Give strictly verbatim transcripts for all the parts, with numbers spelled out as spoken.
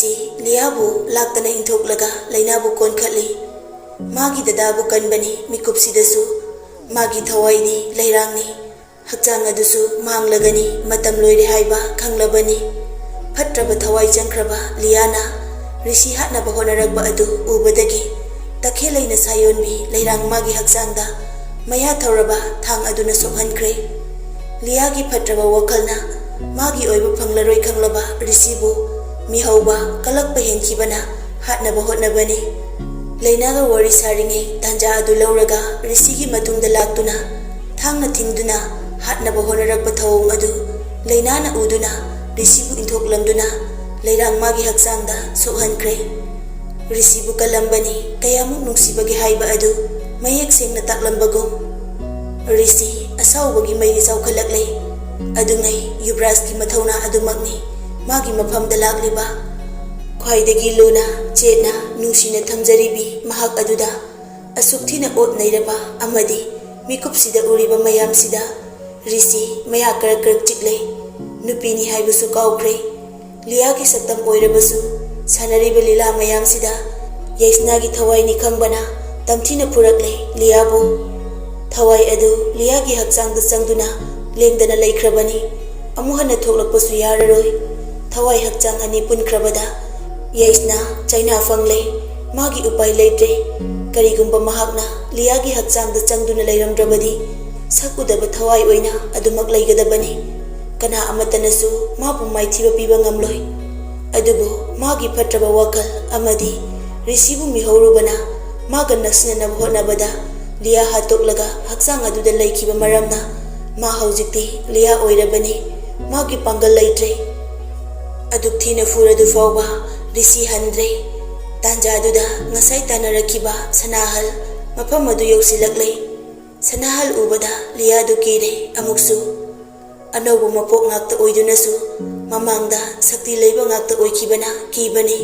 ꯔꯤꯁꯤ ꯂꯤꯌꯥꯕꯨ ꯂꯥꯛꯇꯅ ꯏꯟꯊꯣꯛꯂꯒ ꯂꯥꯏꯅꯥꯕꯨ ꯀꯣꯟꯈꯠꯂꯤ꯫ ꯃꯥꯒꯤ ꯗꯗꯥꯕꯨ ꯀꯟꯕꯅꯤ꯫ ꯃꯤꯀꯨꯞꯁꯤꯗꯁꯨ ꯃꯥꯒꯤ ꯊꯋꯥꯏꯗꯤ ꯂꯩꯔꯥꯡꯅꯤ꯫ ꯍꯛꯆꯥꯡ ꯑꯗꯨꯁꯨ ꯃꯥꯡꯂꯒꯅꯤ꯫ ꯃꯇꯝ ꯂꯣꯏꯔꯦ ꯍꯥꯏꯕ ꯈꯪꯂꯕꯅꯤ꯫ ꯐꯠꯇ꯭ꯔꯕ ꯊꯋꯥꯏ ꯆꯪꯈ꯭ꯔꯕ ꯂꯤꯌꯥꯅ ꯔꯤꯁꯤ ꯍꯥꯠꯅꯕ ꯍꯣꯠꯅꯔꯛꯄ ꯑꯗꯨ ꯎꯕꯗꯒꯤ ꯇꯈꯦꯜ ꯂꯩꯅ ꯁꯥꯌꯣꯟꯕꯤ ꯂꯩꯔꯥꯡ ꯃꯥꯒꯤ ꯍꯛꯆꯥꯡꯗ ꯃꯌꯥ ꯊꯧꯔꯕ ꯊꯥꯡ ꯑꯗꯨꯅ ꯁꯣꯛꯍꯟꯈ꯭ꯔꯦ꯫ ꯂꯤꯌꯥꯒꯤ ꯐꯠꯇ꯭ꯔꯕ ꯋꯥꯈꯜꯅ ꯃꯥꯒꯤ ꯑꯣꯏꯕ ꯐꯪꯂꯔꯣꯏ ꯈꯪꯂꯕ ꯔꯤꯁꯤꯕꯨ ꯃꯤꯍꯧꯕ ꯀꯂꯛꯄ ꯍꯦꯟꯈꯤꯕꯅ ꯍꯥꯠꯅꯕ ꯍꯣꯠꯅꯕꯅꯤ꯫ ꯂꯩꯅꯥꯒ ꯋꯥꯔꯤ ꯁꯥꯔꯤꯉꯩ ꯇꯥꯟꯖꯥ ꯑꯗꯨ ꯂꯧꯔꯒ ꯔꯤꯁꯤꯒꯤ ꯃꯇꯨꯡꯗ ꯂꯥꯛꯇꯨꯅ ꯊꯥꯡꯅ ꯊꯤꯟꯗꯨꯅ ꯍꯥꯠꯅꯕ ꯍꯣꯠꯅꯔꯛꯄ ꯊꯧꯑꯣꯡ ꯑꯗꯨ ꯂꯩꯅꯥꯅ ꯎꯗꯨꯅ ꯔꯤꯁꯤꯕꯨ ꯏꯟꯊꯣꯛꯂꯝꯗꯨꯅ ꯂꯩꯔꯥꯡ ꯃꯥꯒꯤ ꯍꯛꯆꯥꯡꯗ ꯁꯣꯛꯍꯟꯈ꯭ꯔꯦ꯫ ꯔꯤꯁꯤꯕꯨ ꯀꯜꯂꯝꯕꯅꯤ꯫ ꯀꯌꯥꯃꯨꯛ ꯅꯨꯡꯁꯤꯕꯒꯦ ꯍꯥꯏꯕ ꯑꯗꯨ ꯃꯌꯦꯛ ꯁꯦꯡꯅ ꯇꯥꯛꯂꯝꯕꯒꯨꯝ꯫ ꯔꯤꯁꯤ ꯑꯁꯥꯎꯕꯒꯤ ꯃꯩꯗꯤ ꯆꯥꯎꯈꯠꯂꯛꯂꯦ꯫ ꯑꯗꯨꯉꯩ ꯌꯨꯕ꯭ꯔꯥꯖꯀꯤ ꯃꯊꯧꯅꯥ ꯑꯗꯨꯃꯛꯅꯤ ꯃꯥꯒꯤ ꯃꯐꯝꯗ ꯂꯥꯛꯂꯤꯕ꯫ ꯈ꯭ꯋꯥꯏꯗꯒꯤ ꯂꯨꯅ, ꯆꯦꯠꯅ, ꯅꯨꯡꯁꯤꯅ ꯊꯝꯖꯔꯤꯕꯤ ꯃꯍꯥꯛ ꯑꯗꯨꯗ ꯑꯁꯨꯛ ꯊꯤꯅ ꯑꯣꯠ ꯅꯩꯔꯕ ꯑꯃꯗꯤ ꯃꯤꯀꯨꯞꯁꯤꯗ ꯎꯔꯤꯕ ꯃꯌꯥꯝꯁꯤꯗ ꯔꯤꯁꯤ ꯃꯌꯥ ꯀꯔꯛ ꯀꯔꯛ ꯆꯤꯛꯂꯦ꯫ ꯅꯨꯄꯤꯅꯤ ꯍꯥꯏꯕꯁꯨ ꯀꯥꯎꯈ꯭ꯔꯦ꯫ ꯂꯤꯌꯥꯒꯤ ꯁꯛꯇꯝ ꯑꯣꯏꯔꯕꯁꯨ ꯁꯥꯟꯅꯔꯤꯕ ꯂꯤꯂꯥ ꯃꯌꯥꯝꯁꯤꯗ ꯌꯥꯏꯁꯅꯥꯒꯤ ꯊꯋꯥꯏꯅꯤ ꯈꯪꯕꯅ ꯇꯝꯊꯤꯅ ꯐꯨꯔꯛꯂꯦ ꯂꯤꯌꯥꯕꯨ꯫ ꯊꯋꯥꯏ ꯑꯗꯨ ꯂꯤꯌꯥꯒꯤ ꯍꯛꯆꯥꯡꯗ ꯆꯪꯗꯨꯅ ꯂꯦꯡꯗꯅ ꯂꯩꯈ꯭ꯔꯕꯅꯤ꯫ ꯑꯃꯨꯛ ꯍꯟꯅ ꯊꯣꯛꯂꯛꯄꯁꯨ ꯌꯥꯔꯔꯣꯏ꯫ ꯊꯋꯥꯏ ꯍꯛꯆꯥꯡ ꯑꯅꯤ ꯄꯨꯟꯈ꯭ꯔꯕꯗ ꯌꯥꯏꯁꯅꯥ ꯆꯩꯅꯥ ꯐꯪꯂꯦ꯫ ꯃꯥꯒꯤ ꯎꯄꯥꯏ ꯂꯩꯇ꯭ꯔꯦ꯫ ꯀꯔꯤꯒꯨꯝꯕ ꯃꯍꯥꯛꯅ ꯂꯤꯌꯥꯒꯤ ꯍꯛꯆꯥꯡꯗ ꯆꯪꯗꯨꯅ ꯂꯩꯔꯝꯗ꯭ꯔꯕꯗꯤ ꯁꯛ ꯎꯗꯕ ꯊꯋꯥꯏ ꯑꯣꯏꯅ ꯑꯗꯨꯃꯛ ꯂꯩꯒꯗꯕꯅꯤ꯫ ꯀꯅꯥ ꯑꯃꯠꯇꯅꯁꯨ ꯃꯥꯕꯨ ꯃꯥꯏꯊꯤꯕ ꯄꯤꯕ ꯉꯝꯂꯣꯏ꯫ ꯑꯗꯨꯕꯨ ꯃꯥꯒꯤ ꯐꯠꯇ꯭ꯔꯕ ꯋꯥꯈꯜ ꯑꯃꯗꯤ ꯔꯤꯁꯤꯕꯨ ꯃꯤꯍꯧꯔꯨꯕꯅ ꯃꯥꯒ ꯅꯛꯁꯤꯟꯅꯅꯕ ꯍꯣꯠꯅꯕꯗ ꯂꯤꯌꯥ ꯍꯥꯠꯇꯣꯛꯂꯒ ꯍꯛꯆꯥꯡ ꯑꯗꯨꯗ ꯂꯩꯈꯤꯕ ꯃꯔꯝꯅ ꯃꯥ ꯍꯧꯖꯤꯛꯇꯤ ꯂꯤꯌꯥ ꯑꯣꯏꯔꯕꯅꯤ꯫ ꯃꯥꯒꯤ ꯄꯥꯡꯒꯜ ꯂꯩꯇ꯭ꯔꯦ꯫ ꯑꯗꯨꯛ ꯊꯤꯅ ꯐꯨꯔꯗꯨ ꯐꯥꯎꯕ ꯔꯤꯁꯤ ꯍꯟꯗ꯭ꯔꯦ꯫ ꯇꯥꯟꯖꯥꯗꯨꯗ ꯉꯁꯥꯏ ꯇꯥꯟꯅꯔꯛꯈꯤꯕ ꯁꯅꯥꯍꯜ ꯃꯐꯝ ꯑꯗꯨ ꯌꯧꯁꯤꯜꯂꯛꯂꯦ꯫ ꯁꯅꯥꯍꯜ ꯎꯕꯗ ꯂꯤꯌꯥꯗꯨ ꯀꯤꯔꯦ꯫ ꯑꯃꯨꯛꯁꯨ ꯑꯅꯧꯕ ꯃꯄꯣꯛ ꯉꯥꯛꯇ ꯑꯣꯏꯗꯨꯅꯁꯨ ꯃꯃꯥꯡꯗ ꯁꯛꯇꯤ ꯂꯩꯕ ꯉꯥꯛꯇ ꯑꯣꯏꯈꯤꯕꯅ ꯀꯤꯕꯅꯤ꯫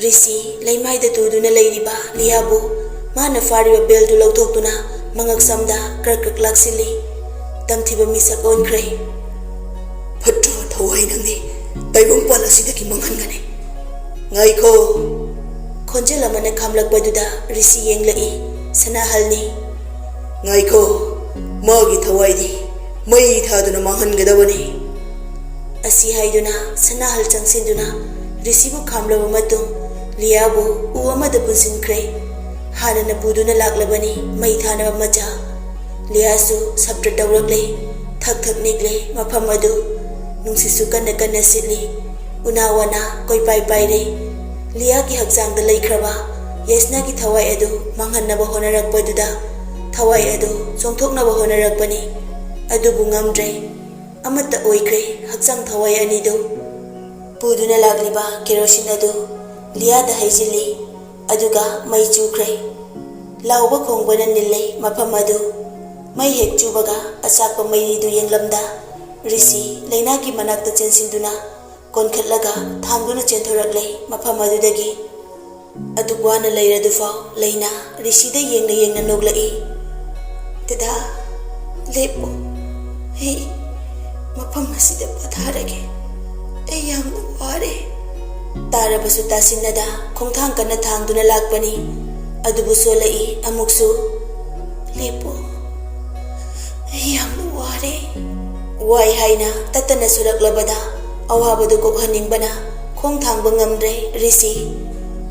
ꯔꯤꯁꯤ ꯂꯩꯃꯥꯏꯗ ꯇꯨꯗꯨꯅ ꯂꯩꯔꯤꯕ ꯂꯤꯌꯥꯕꯨ ꯃꯥꯅ ꯐꯥꯔꯤꯕ ꯕꯦꯜꯗꯨ ꯂꯧꯊꯣꯛꯇꯨꯅ ꯃꯉꯛꯁꯝꯗ ꯀ꯭ꯔꯛ ꯀ꯭ꯔꯛ ꯂꯥꯛꯁꯤꯜꯂꯤ꯫ ꯇꯝꯊꯤꯕ ꯃꯤꯁꯛ ꯑꯣꯟꯈ꯭ꯔꯦ꯫ ꯐꯠꯇ꯭ꯔꯕ ꯊꯋꯥꯏ ꯅꯪꯅꯤ꯫ ꯇꯥꯏꯕꯪꯄꯥꯟ ꯑꯁꯤꯗꯒꯤ ꯃꯥꯡꯍꯟꯒꯅꯤ꯫ "ꯉꯥꯏꯈꯣ!" ꯈꯣꯟꯖꯦꯜ ꯑꯃꯅ ꯈꯥꯝꯂꯛꯄꯗꯨꯗ ꯔꯤꯁꯤ ꯌꯦꯡꯂꯛꯏ꯫ ꯁꯅꯥꯍꯜꯅꯤ꯫ "ꯉꯥꯏꯈꯣ, ꯃꯥꯒꯤ ꯊꯋꯥꯏꯗꯤ ꯃꯩ ꯊꯥꯗꯨꯅ ꯃꯥꯡꯍꯟꯒꯗꯕꯅꯤ!" ꯑꯁꯤ ꯍꯥꯏꯗꯨꯅ ꯁꯅꯥꯍꯜ ꯆꯪꯁꯤꯟꯗꯨꯅ ꯔꯤꯁꯤꯕꯨ ꯈꯥꯝꯂꯕ ꯃꯇꯨꯡ ꯂꯤꯌꯥꯕꯨ ꯎ ꯑꯃꯗ ꯄꯨꯟꯁꯤꯟꯈ꯭ꯔꯦ꯫ ꯍꯥꯟꯅꯅ ꯄꯨꯗꯨꯅ ꯂꯥꯛꯂꯕꯅꯤ ꯃꯩ ꯊꯥꯅꯕ ꯃꯆꯥ꯫ ꯂꯤꯌꯥꯁꯨ ꯁꯞꯇ꯭ꯔ ꯇꯧꯔꯛꯂꯦ꯫ ꯊꯛ ꯊꯛ ꯅꯤꯛꯂꯦ ꯃꯐꯝ ꯑꯗꯨ꯫ ꯅꯨꯡꯁꯤꯠꯁꯨ ꯀꯟꯅ ꯀꯟꯅ ꯁꯤꯠꯂꯤ꯫ ꯎꯅꯥ ꯋꯥꯅꯥ ꯀꯣꯏꯄꯥꯏ ꯄꯥꯏꯔꯦ꯫ ꯂꯤꯌꯥꯒꯤ ꯍꯛꯆꯥꯡꯗ ꯂꯩꯈ꯭ꯔꯕ ꯌꯦꯁꯅꯥꯒꯤ ꯊꯋꯥꯏ ꯑꯗꯨ ꯃꯥꯡꯍꯟꯅꯕ ꯍꯣꯠꯅꯔꯛꯄꯗꯨꯗ ꯊꯋꯥꯏ ꯑꯗꯨ ꯆꯣꯡꯊꯣꯛꯅꯕ ꯍꯣꯠꯅꯔꯛꯄꯅꯤ꯫ ꯑꯗꯨꯕꯨ ꯉꯝꯗ꯭ꯔꯦ꯫ ꯑꯃꯠꯇ ꯑꯣꯏꯈ꯭ꯔꯦ ꯍꯛꯆꯥꯡ ꯊꯋꯥꯏ ꯑꯅꯤꯗꯨ꯫ ꯄꯨꯗꯨꯅ ꯂꯥꯛꯂꯤꯕ ꯀꯦꯔꯣꯁꯤꯟ ꯑꯗꯨ ꯂꯤꯌꯥꯗ ꯍꯩꯖꯤꯜꯂꯤ꯫ ꯑꯗꯨꯒ ꯃꯩ ꯆꯨꯈ꯭ꯔꯦ꯫ ꯂꯥꯎꯕ ꯈꯣꯡꯕꯅ ꯅꯤꯜꯂꯦ ꯃꯐꯝ ꯑꯗꯨ꯫ ꯃꯩ ꯍꯦꯛ ꯆꯨꯕꯒ ꯑꯆꯥꯛꯄ ꯃꯩꯔꯤꯗꯨ ꯌꯦꯡꯂꯝꯗ ꯔꯤꯁꯤ ꯂꯩꯅꯥꯒꯤ ꯃꯅꯥꯛꯇ ꯆꯦꯟꯁꯤꯟꯗꯨꯅ ꯀꯣꯟꯈꯠꯂꯒ ꯊꯥꯡꯗꯨꯅ ꯆꯦꯟꯊꯣꯔꯛꯂꯦ ꯃꯐꯝ ꯑꯗꯨꯗꯒꯤ꯫ ꯑꯗꯨꯛ ꯋꯥꯅ ꯂꯩꯔꯗꯨꯐꯥꯎ ꯂꯩꯅꯥ ꯔꯤꯁꯤꯗ ꯌꯦꯡꯅ ꯌꯦꯡꯅ ꯅꯣꯛꯂꯛꯏ꯫ "ꯗꯗꯥ, ꯂꯦꯞꯄꯣ꯫ ꯑꯩ ꯃꯐꯝ ꯑꯁꯤꯗ ꯄꯣꯊꯥꯔꯒꯦ꯫ ꯑꯩ ꯌꯥꯝꯅ ꯋꯥꯔꯦ꯫" ꯇꯥꯔꯕꯁꯨ ꯇꯥꯁꯤꯟꯅꯗ ꯈꯣꯡꯊꯥꯡ ꯀꯟꯅ ꯊꯥꯡꯗꯨꯅ ꯂꯥꯛꯄꯅꯤ꯫ ꯑꯗꯨꯕꯨ ꯁꯣꯜꯂꯛꯏ ꯑꯃꯨꯛꯁꯨ꯫ "ꯂꯦꯞꯄꯣ꯫ ꯑꯩ ꯌꯥꯝꯅ ꯋꯥꯔꯦ꯫" ꯋꯥꯏ ꯍꯥꯏꯅ ꯇꯠꯇꯅ ꯁꯨꯔꯛꯂꯕꯗ ꯑꯋꯥꯕꯗꯨ ꯀꯣꯛꯍꯟꯅꯤꯡꯕꯅ ꯈꯣꯡ ꯊꯥꯡꯕ ꯉꯝꯗ꯭ꯔꯦ ꯔꯤꯁꯤ꯫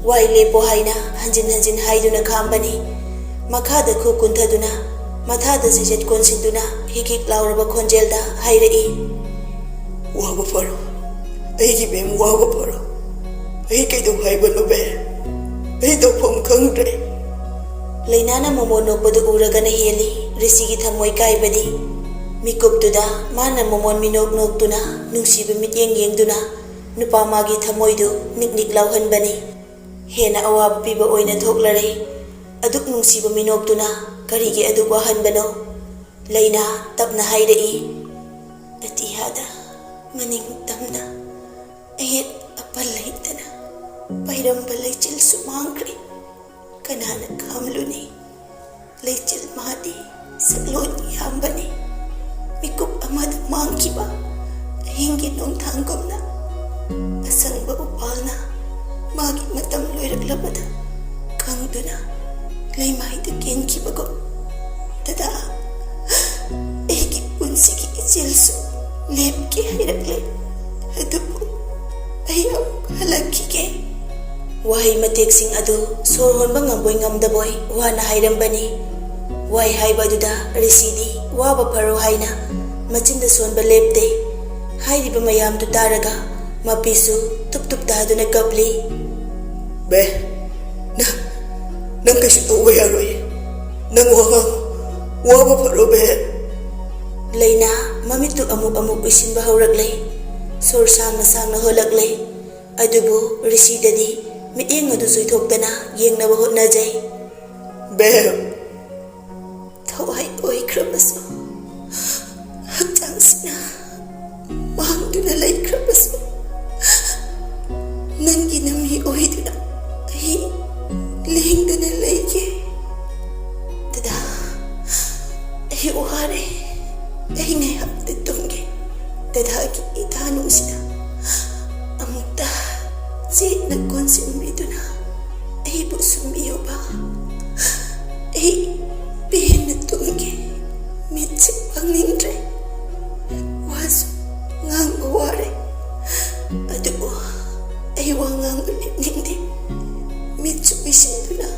"ꯋꯥꯏ ꯂꯦꯞꯄꯣ" ꯍꯥꯏꯅ ꯍꯟꯖꯤꯟ ꯍꯟꯖꯤꯟ ꯍꯥꯏꯗꯨꯅ ꯈꯥꯝꯕꯅꯤ꯫ ꯃꯈꯥꯗ ꯈꯨ ꯀꯨꯟꯊꯗꯨꯅ ꯃꯊꯥꯗ ꯆꯩꯆꯠ ꯀꯣꯟꯁꯤꯟꯗꯨꯅ ꯍꯤꯛ ꯍꯤꯛ ꯂꯥꯎꯔꯕ ꯈꯣꯟꯖꯦꯜꯗ ꯍꯥꯏꯔꯛꯏ꯫ "ꯋꯥꯕ ꯐꯔꯣ, ꯑꯩꯒꯤ ꯃꯦꯝ, ꯋꯥꯕ ꯐꯔꯣ꯫ ꯑꯩ ꯀꯩꯗꯧ ꯍꯥꯏꯕꯅꯣ ꯃꯦꯝ? ꯑꯩ ꯇꯧꯐꯝ ꯈꯪꯗ꯭ꯔꯦ꯫" ꯂꯩꯅꯥꯅ ꯃꯣꯃꯣꯟ ꯅꯣꯛꯄꯗꯨ ꯎꯔꯒꯅ ꯍꯦꯜꯂꯤ ꯔꯤꯁꯤꯒꯤ ꯊꯃꯣꯏ ꯀꯥꯏꯕꯗꯤ꯫ ꯃꯤꯀꯨꯞꯇꯨꯗ ꯃꯥꯅ ꯃꯣꯃꯣꯟ ꯃꯤꯅꯣꯛ ꯅꯣꯛꯇꯨꯅ ꯅꯨꯡꯁꯤꯕ ꯃꯤꯠꯌꯦꯡ ꯌꯦꯡꯗꯨꯅ ꯅꯨꯄꯥ ꯃꯥꯒꯤ ꯊꯃꯣꯏꯗꯨ ꯅꯤꯛ ꯅꯤꯛ ꯂꯥꯎꯍꯟꯕꯅꯤ꯫ ꯍꯦꯟꯅ ꯑꯋꯥꯕ ꯄꯤꯕ ꯑꯣꯏꯅ ꯊꯣꯛꯂꯔꯦ꯫ ꯑꯗꯨꯛ ꯅꯨꯡꯁꯤꯕ ꯃꯤꯅꯣꯛꯇꯨꯅ ꯀꯔꯤꯒꯤ ꯑꯗꯨꯛ ꯋꯥꯍꯟꯕꯅꯣ? ꯂꯩꯅꯥ ꯇꯞꯅ ꯍꯥꯏꯔꯛꯏ꯫ "ꯑꯇꯤꯌꯥꯗ ꯃꯅꯤꯡ ꯇꯝꯅ ꯑꯌꯦꯠ ꯑꯄꯟ ꯂꯩꯇꯅ ꯄꯥꯏꯔꯝꯕ ꯂꯩꯆꯤꯜꯁꯨ ꯃꯥꯡꯈ꯭ꯔꯦ꯫ ꯀꯅꯥꯅ ꯈꯥꯝꯂꯨꯅꯤ? ꯂꯩꯆꯤꯜ ꯃꯥꯗꯤ ꯁꯛꯂꯣꯟ ꯌꯥꯝꯕꯅꯤ꯫ ꯃꯤꯀꯨꯞ ꯑꯃꯗ ꯃꯥꯡꯈꯤꯕ ꯑꯍꯤꯡꯒꯤ ꯅꯣꯡꯊꯥꯡꯒꯨꯝꯅ ꯑꯁꯪꯕ ꯎꯄꯥꯜꯅ ꯂꯩꯃꯥꯏꯗ ꯀꯦꯟꯈꯤꯕꯒꯨꯝ꯫ ꯗꯗꯥ, ꯑꯩꯒꯤ ꯄꯨꯟꯁꯤꯒꯤ ꯏꯆꯦꯜꯁꯨ ꯂꯦꯞꯀꯦ ꯍꯥꯏꯔꯛꯂꯦ꯫ ꯑꯗꯨꯕꯨ ꯑꯩ ꯑꯃꯨꯛ ꯍꯜꯂꯛꯈꯤꯒꯦ꯫ ꯋꯥꯍꯩ ꯃꯇꯦꯛꯁꯤꯡ ꯑꯗꯨ ꯁꯣꯔ ꯍꯣꯟꯕ ꯉꯝꯕꯣꯏ ꯉꯝꯗꯕꯣꯏ ꯋꯥꯅ ꯍꯥꯏꯔꯝꯕꯅꯤ꯫ ꯋꯥꯍꯩ ꯍꯥꯏꯕ ꯑꯗꯨꯗ ꯔꯤꯁꯤꯗꯤ ꯋꯥꯕ ꯐꯔꯣ ꯍꯥꯏꯅ ꯃꯆꯤꯟꯗ ꯁꯣꯟꯕ ꯂꯦꯞꯇꯦ꯫ ꯍꯥꯏꯔꯤꯕ ꯃꯌꯥꯝꯗꯨ ꯇꯥꯔꯒ ꯃꯄꯤꯁꯨ ꯇꯨꯞ ꯇꯨꯞ ꯇꯥꯗꯨꯅ ꯀꯞꯂꯤ꯫ ꯕꯦ, ꯅꯪ, ꯅꯪ ꯀꯩꯁꯨ ꯇꯧꯕ ꯌꯥꯔꯣꯏ꯫ ꯅꯪ ꯋꯥ ꯉꯥꯡ-, ꯋꯥꯕ ꯐꯔꯣ ꯕꯦ꯫ ꯂꯩꯅꯥ ꯃꯃꯤꯠꯇꯨ ꯑꯃꯨꯛ ꯑꯃꯨꯛ ꯎꯏꯁꯤꯟꯕ ꯍꯧꯔꯛꯂꯦ꯫ ꯁꯣꯔ ꯁꯥꯡꯅ ꯁꯥꯡꯅ ꯍꯣꯜꯂꯛꯂꯦ꯫ ꯑꯗꯨꯕꯨ ꯔꯤꯁꯤꯗꯗꯤ ꯃꯤꯠꯌꯦꯡ ꯑꯗꯨ ꯆꯨꯏꯊꯣꯛꯇꯅ ꯌꯦꯡꯅꯕ ꯍꯣꯠꯅꯖꯩ꯫ ꯕꯦ, ꯊꯋꯥꯏ ꯑꯣꯏꯈ꯭ꯔꯕꯁꯨ, ꯍꯛꯆꯥꯡꯁꯤꯅ ꯃꯥꯡꯗꯨꯅ ꯂꯩꯈ꯭ꯔꯕꯁꯨ, ꯅꯪꯒꯤ ꯅꯃꯤ ꯑꯣꯏꯗꯨꯅ ꯑꯩ ꯂꯦꯡꯗꯅ ꯂꯩꯒꯦ꯫ ꯗꯗꯥ, ꯑꯩ ꯋꯥꯔꯦ꯫ ꯑꯩ ꯉꯥꯏꯍꯥꯛꯇ ꯇꯨꯝꯒꯦ꯫ ꯗꯗꯥꯒꯤ ꯏꯇꯥ ꯅꯨꯡꯁꯤꯅ ꯑꯃꯨꯛꯇ ꯆꯦꯠꯅ ꯀꯣꯟꯁꯤꯟꯕꯤꯗꯨꯅ ꯑꯩꯕꯨ ꯁꯨꯝꯕꯤꯌꯨꯕ꯫ ꯑꯩ ꯄꯦꯟꯅ ꯇꯨꯝꯒꯦ꯫ ꯃꯤꯠꯁꯦ ꯄꯥꯡꯅꯤꯡꯗ꯭ꯔꯦ꯫ ꯋꯥꯁꯨ ꯉꯥꯡꯕ ꯋꯥꯔꯦ꯫ ꯑꯗꯨꯕꯨ ꯑꯩ ꯋꯥ ꯉꯥꯡꯕ ꯂꯦꯞꯅꯤꯡꯗꯦ꯫ ꯃꯤꯠꯁꯨ ꯎꯏꯁꯤꯟꯗꯨꯅ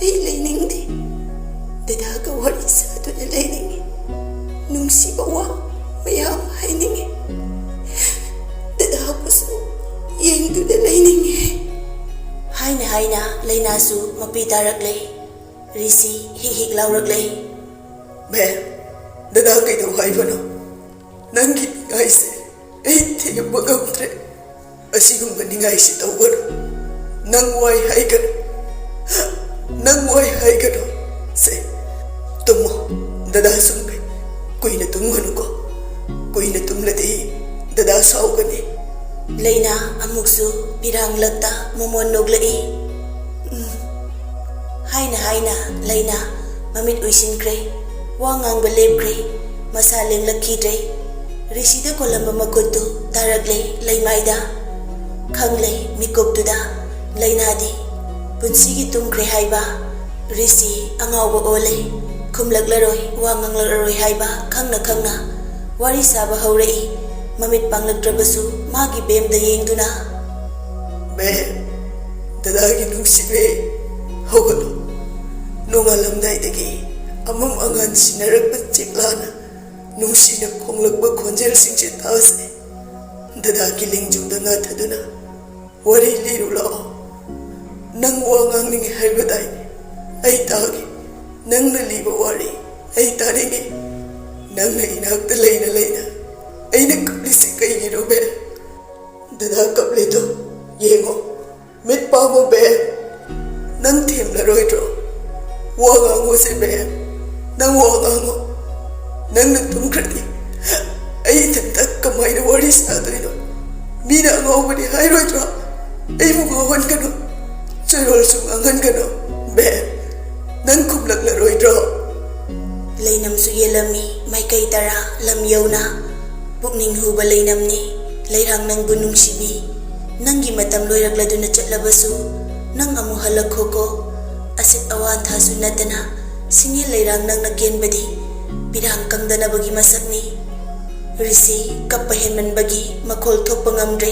ꯑꯩ ꯂꯩꯅꯤꯡꯗꯦ꯫ ꯗꯗꯥꯒ ꯋꯥꯔꯤ ꯁꯥꯗꯨꯅ ꯂꯩꯅꯤꯡꯉꯤ꯫ ꯅꯨꯡꯁꯤꯕ ꯋꯥ ꯃꯌꯥꯝ ꯍꯥꯏꯅꯤꯡꯉꯤ꯫ ꯗꯗꯥꯕꯨꯁꯨ ꯌꯦꯡꯗꯨꯅ ꯂꯩꯅꯤꯡꯉꯤ꯫ ꯍꯥꯏꯅ ꯍꯥꯏꯅ ꯂꯩꯅꯥꯁꯨ ꯃꯄꯤ ꯇꯥꯔꯛꯂꯦ꯫ ꯔꯤꯁꯤ ꯍꯤꯛ ꯍꯤꯛ ꯂꯥꯎꯔꯛꯂꯦ꯫ ꯃꯦꯝ, ꯗꯗꯥ ꯀꯩꯗꯧ ꯍꯥꯏꯕꯅꯣ? ꯅꯪꯒꯤ ꯅꯤꯡꯉꯥꯏꯁꯦ ꯑꯩ ꯊꯦꯝꯕ ꯉꯝꯗ꯭ꯔꯦ꯫ ꯑꯁꯤꯒꯨꯝꯕ ꯅꯤꯡꯉꯥꯏꯁꯤ ꯇꯧꯒꯅꯨ꯫ ꯅꯪ ꯋꯥꯏ ꯍꯥꯏꯒꯅꯨ꯫ ꯅꯪ ꯋꯥꯏ ꯍꯥꯏꯒꯅꯨ꯫ ꯁꯦ, ꯇꯨꯝꯃꯣ꯫ ꯗꯗꯥ ꯁꯨꯝ ꯀꯨꯏꯅ ꯇꯨꯝꯒꯅꯨꯀꯣ꯫ ꯀꯨꯏꯅ ꯇꯨꯝꯂꯗꯤ ꯗꯗꯥ ꯁꯥꯎꯒꯅꯤ꯫ ꯂꯩꯅꯥ ꯑꯃꯨꯛꯁꯨ ꯄꯤꯔꯥꯡꯂꯛꯇ ꯃꯃꯣꯟ ꯅꯣꯛꯂꯛꯏ꯫ ꯎꯝ꯫ ꯍꯥꯏꯅ ꯍꯥꯏꯅ ꯂꯩꯅꯥ ꯃꯃꯤꯠ ꯎꯏꯁꯤꯟꯈ꯭ꯔꯦ꯫ ꯋꯥ ꯉꯥꯡꯕ ꯂꯦꯞꯈ꯭ꯔꯦ꯫ ꯃꯁꯥ ꯂꯦꯡꯂꯛꯈꯤꯗ꯭ꯔꯦ꯫ ꯔꯤꯁꯤꯗ ꯀꯣꯜꯂꯝꯕ ꯃꯈꯨꯠꯇꯨ ꯇꯥꯔꯛꯂꯦ ꯂꯩꯃꯥꯏꯗ꯫ ꯈꯪꯂꯦ ꯃꯤꯀꯨꯞꯇꯨꯗ ꯂꯩꯅꯥꯗꯤ ꯄꯨꯟꯁꯤꯒꯤ ꯇꯨꯝꯈ꯭ꯔꯦ ꯍꯥꯏꯕ꯫ ꯔꯤꯁꯤ ꯑꯉꯥꯎꯕ ꯑꯣꯜꯂꯦ꯫ ꯈꯨꯝꯂꯛꯂꯔꯣꯏ, ꯋꯥ ꯉꯥꯡꯂꯛꯂꯔꯣꯏ ꯍꯥꯏꯕ ꯈꯪꯅ ꯈꯪꯅ ꯋꯥꯔꯤ ꯁꯥꯕ ꯍꯧꯔꯛꯏ꯫ ꯃꯃꯤꯠ ꯄꯥꯡꯂꯛꯇ꯭ꯔꯕꯁꯨ ꯃꯥꯒꯤ ꯕꯦꯝꯗ ꯌꯦꯡꯗꯨꯅ, "ꯕꯦꯝ, ꯗꯗꯥꯒꯤ ꯅꯨꯡꯁꯤꯕꯤ, ꯍꯧꯒꯠꯂꯣ꯫ ꯅꯣꯡꯉꯥꯜꯂꯝꯗꯥꯏꯗꯒꯤ ꯑꯃꯝ ꯑꯉꯥꯟ ꯁꯤꯟꯅꯔꯛꯄ ꯆꯦꯛꯂꯥꯅ ꯅꯨꯡꯁꯤꯅ ꯈꯣꯡꯂꯛꯄ ꯈꯣꯟꯖꯦꯜꯁꯤꯡꯁꯦ ꯇꯥꯁꯦ꯫ ꯗꯗꯥꯒꯤ ꯂꯦꯡꯖꯨꯝꯗ ꯉꯥꯊꯗꯨꯅ ꯋꯥꯔꯤ ꯂꯤꯔꯨ ꯂꯥꯛꯑꯣ꯫ ꯅꯪ ꯋꯥ ꯉꯥꯡꯅꯤꯡꯉꯤ ꯍꯥꯏꯕꯗꯥꯏ? ꯑꯩ ꯇꯥꯒꯦ꯫ ꯅꯪꯅ ꯂꯤꯕ ꯋꯥꯔꯤ ꯑꯩ ꯇꯥꯅꯤꯡꯉꯤ꯫ ꯅꯪꯅ ꯏꯅꯥꯛꯇ ꯂꯩꯅ ꯂꯩꯅ ꯑꯩꯅ ꯀꯞꯂꯤꯁꯤ ꯀꯩꯒꯤꯅꯣ, ꯕꯦꯝ? ꯗꯗꯥ ꯀꯞꯂꯤꯗꯣ ꯌꯦꯡꯉꯣ꯫ ꯃꯤꯠ ꯄꯥꯡꯉꯣ, ꯕꯦꯝ꯫ ꯅꯪ ꯊꯦꯝꯂꯔꯣꯏꯗ꯭ꯔꯣ? ꯋꯥ ꯉꯥꯡꯉꯣꯁꯦ, ꯕꯦꯝ꯫ ꯅꯪ ꯋꯥ ꯉꯥꯡꯉꯣ꯫ ꯅꯪꯅ ꯇꯨꯝꯈ꯭ꯔꯗꯤ ꯑꯩ ꯏꯊꯟꯇ ꯀꯃꯥꯏꯅ ꯋꯥꯔꯤ ꯁꯥꯗꯣꯏꯅꯣ? ꯃꯤꯅ ꯑꯉꯥꯎꯕꯅꯤ ꯍꯥꯏꯔꯣꯏꯗ꯭ꯔꯣ? ꯑꯩꯕꯨ ꯉꯥꯎꯍꯟꯒꯅꯨ꯫ ꯆꯣꯏꯔꯣꯜꯁꯨ ꯉꯥꯡꯍꯟꯒꯅꯨ, ꯕꯦꯝ꯫ ꯅꯪ ꯈꯨꯝꯂꯛꯂꯔꯣꯏꯗ꯭ꯔꯣ?" ꯂꯩꯅꯝꯁꯨ ꯌꯦꯜꯂꯝꯃꯤ ꯃꯥꯏꯀꯩ ꯇꯔꯥ ꯂꯝ ꯌꯧꯅ꯫ "ꯄꯨꯛꯅꯤꯡ ꯍꯨꯕ ꯂꯩꯅꯝꯅꯤ, ꯂꯩꯔꯥꯡ ꯅꯪꯕꯨ ꯅꯨꯡꯁꯤꯕꯤ꯫ ꯅꯪꯒꯤ ꯃꯇꯝ ꯂꯣꯏꯔꯛꯂꯗꯨꯅ ꯆꯠꯂꯕꯁꯨ, ꯅꯪ ꯑꯃꯨꯛ ꯍꯜꯂꯛꯈꯣꯀꯣ꯫ ꯑꯁꯤꯠ ꯑꯋꯥꯟꯊꯥꯁꯨ ꯅꯠꯇꯅ, ꯁꯤꯡꯍꯦꯜ ꯂꯩꯔꯥꯡ ꯅꯪꯅ ꯀꯦꯟꯕꯗꯤ ꯄꯤꯔꯥꯡ ꯀꯪꯗꯅꯕꯒꯤ ꯃꯁꯛꯅꯤ꯫" ꯔꯤꯁꯤ ꯀꯞꯄ ꯍꯦꯟꯃꯟꯕꯒꯤ ꯃꯈꯣꯜ ꯊꯣꯛꯄ ꯉꯝꯗ꯭ꯔꯦ꯫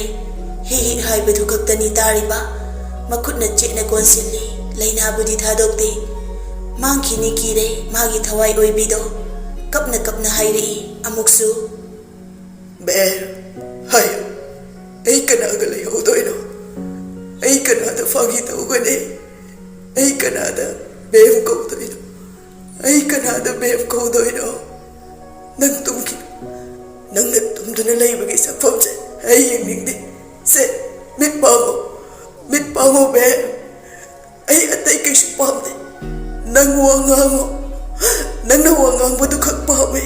ꯍꯤꯛ ꯍꯤꯛ ꯍꯥꯏꯕꯗꯨ ꯈꯛꯇꯅꯤ ꯇꯥꯔꯤꯕ꯫ ꯃꯈꯨꯠꯅ ꯆꯦꯠꯅ ꯀꯣꯟꯁꯤꯜꯂꯤ꯫ ꯂꯩꯅꯥꯕꯨꯗꯤ ꯊꯥꯗꯣꯛꯇꯦ꯫ ꯃꯥꯡꯈꯤꯅꯤ ꯀꯤꯔꯦ ꯃꯥꯒꯤ ꯊꯋꯥꯏ ꯑꯣꯏꯕꯤꯗꯣ꯫ ꯀꯞꯅ ꯀꯞꯅ ꯍꯥꯏꯔꯛꯏ ꯑꯃꯨꯛꯁꯨ꯫ "ꯕꯦꯝ, ꯍꯥꯏꯌꯨ, ꯑꯩ ꯀꯅꯥꯒ ꯂꯩꯍꯧꯗꯣꯏꯅꯣ? ꯑꯩ ꯀꯅꯥꯗ ꯐꯥꯒꯤ ꯇꯧꯒꯅꯤ? ꯑꯩ ꯀꯅꯥꯗ ꯕꯦꯝ ꯀꯧꯗꯣꯏꯅꯣ? ꯑꯩ ꯀꯅꯥꯗ ꯕꯦꯝ ꯀꯧꯗꯣꯏꯅꯣ? ꯅꯪ ꯇꯨꯝꯈꯤꯅꯨ꯫ ꯅꯪꯅ ꯇꯨꯝꯗꯨꯅ ꯂꯩꯕꯒꯤ ꯁꯛꯐꯝꯁꯦ ꯑꯩ ꯌꯦꯡꯅꯤꯡꯗꯦ꯫ ꯁꯦ, ꯃꯤꯠ ꯄꯥꯡꯉꯣ, ꯃꯤꯠ ꯄꯥꯡꯉꯣ, ꯕꯦꯝ꯫ ꯑꯩ ꯑꯇꯩ ꯀꯩꯁꯨ ꯄꯥꯝꯗꯦ꯫ ꯅꯪ ꯋꯥ ꯉꯥꯡꯉꯣ꯫ ꯅꯪꯅ ꯋꯥ ꯉꯥꯡꯕꯗꯨ ꯈꯛ ꯄꯥꯝꯃꯦ꯫"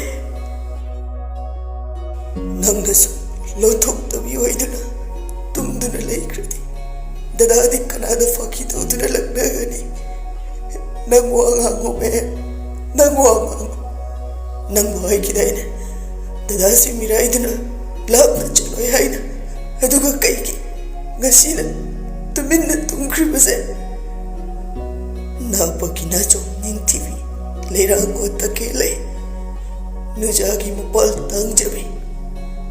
ꯅꯪꯅꯁꯨ ꯂꯣꯟꯊꯣꯛꯇꯕꯤ ꯑꯣꯏꯗꯨꯅ ꯇꯨꯝꯗꯨꯅ ꯂꯩꯈ꯭ꯔꯗꯤ, ꯗꯗꯥꯗꯤ ꯀꯅꯥꯗ ꯐꯥꯈꯤ ꯇꯧꯗꯨꯅ ꯂꯛꯅꯒꯅꯤ? ꯅꯪ ꯋꯥ ꯉꯥꯡꯉꯣ, ꯕꯦꯝ꯫ ꯅꯪ ꯋꯥ ꯉꯥꯡꯉꯣ꯫ ꯅꯪꯕꯨ ꯍꯥꯏꯈꯤꯗꯥꯏꯅꯦ, ꯗꯗꯥꯁꯤ ꯃꯤꯔꯥꯏꯗꯨꯅ ꯂꯥꯞꯅ ꯆꯠꯂꯣꯏ ꯍꯥꯏꯅ? ꯑꯗꯨꯒ ꯀꯩꯒꯤ ꯉꯁꯤꯅ ꯇꯨꯃꯤꯟꯅ ꯇꯨꯝꯈ꯭ꯔꯤꯕꯁꯦ? ꯅꯥꯄꯒꯤ ꯅꯥꯆꯣꯝ ꯅꯤꯡꯊꯤꯕꯤ, ꯂꯩꯔꯥꯡ ꯑꯣꯠꯇ ꯀꯦꯜꯂꯦ꯫ ꯅꯨꯖꯥꯒꯤ ꯃꯄꯥꯜ ꯇꯥꯡꯖꯕꯤ,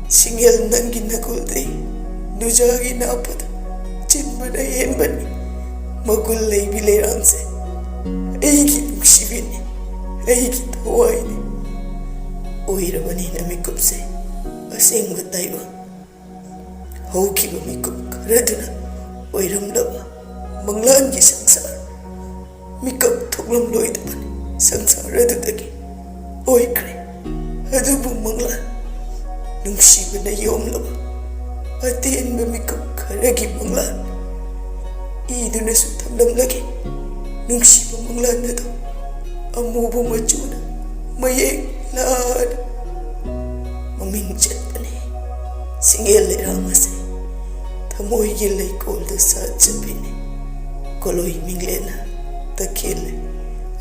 ꯁꯤꯡꯌꯦꯜ ꯅꯪꯒꯤ ꯅꯒꯨꯜꯗꯤ꯫ ꯅꯨꯖꯥꯒꯤ ꯅꯥꯄꯗ ꯆꯤꯟꯕꯅ ꯍꯦꯟꯕꯅꯤ꯫ ꯃꯒꯨꯜ ꯂꯩꯕꯤ ꯂꯩꯔꯥꯡꯁꯦ ꯑꯩꯒꯤ ꯅꯨꯡꯁꯤꯕꯤꯅꯤ, ꯑꯩꯒꯤ ꯊꯋꯥꯏꯅꯤ꯫ ꯑꯣꯏꯔꯕꯅꯤꯅ ꯃꯤꯀꯨꯞꯁꯦ ꯑꯁꯦꯡꯕ ꯇꯥꯏꯕꯪ꯫ ꯍꯧꯈꯤꯕ ꯃꯤꯀꯨꯞ ꯈꯔꯗꯨꯅ ꯑꯣꯏꯔꯝꯂꯕ ꯃꯪꯂꯥꯟꯒꯤ ꯁꯪꯁꯥꯔ꯫ ꯃꯤꯀꯞ ꯊꯣꯛꯂꯝꯂꯣꯏꯗꯕꯅꯤ ꯁꯪꯁꯥꯔ ꯑꯗꯨꯗꯒꯤ ꯑꯣꯏꯈ꯭ꯔꯦ꯫ ꯑꯗꯨꯕꯨ ꯃꯪꯂꯥꯟ ꯅꯨꯡꯁꯤꯕꯅ ꯌꯣꯝꯂꯕ ꯑꯇꯦꯟꯕ ꯃꯤꯀꯨꯞ ꯈꯔꯒꯤ ꯃꯪꯂꯥꯟ ꯏꯗꯨꯅꯁꯨ ꯊꯝꯂꯝꯂꯒꯦ꯫ ꯅꯨꯡꯁꯤꯕ ꯃꯪꯂꯥꯟ ꯑꯗꯨ ꯑꯃꯨꯕ ꯃꯆꯨꯅ ꯃꯌꯦꯛ ꯂꯥꯅ ꯃꯃꯤꯡ ꯆꯠꯄꯅꯦ꯫ ꯁꯤꯡꯒꯦꯜ ꯂꯩꯔꯥꯡ ꯑꯁꯦ ꯊꯃꯣꯏꯒꯤ ꯂꯩꯀꯣꯜꯗ ꯁꯥꯠꯆꯕꯤꯅꯦ꯫ ꯀꯣꯂꯣꯏ ꯃꯤꯡꯂꯦꯟꯅ ꯇꯛꯈꯦꯜꯂꯦ꯫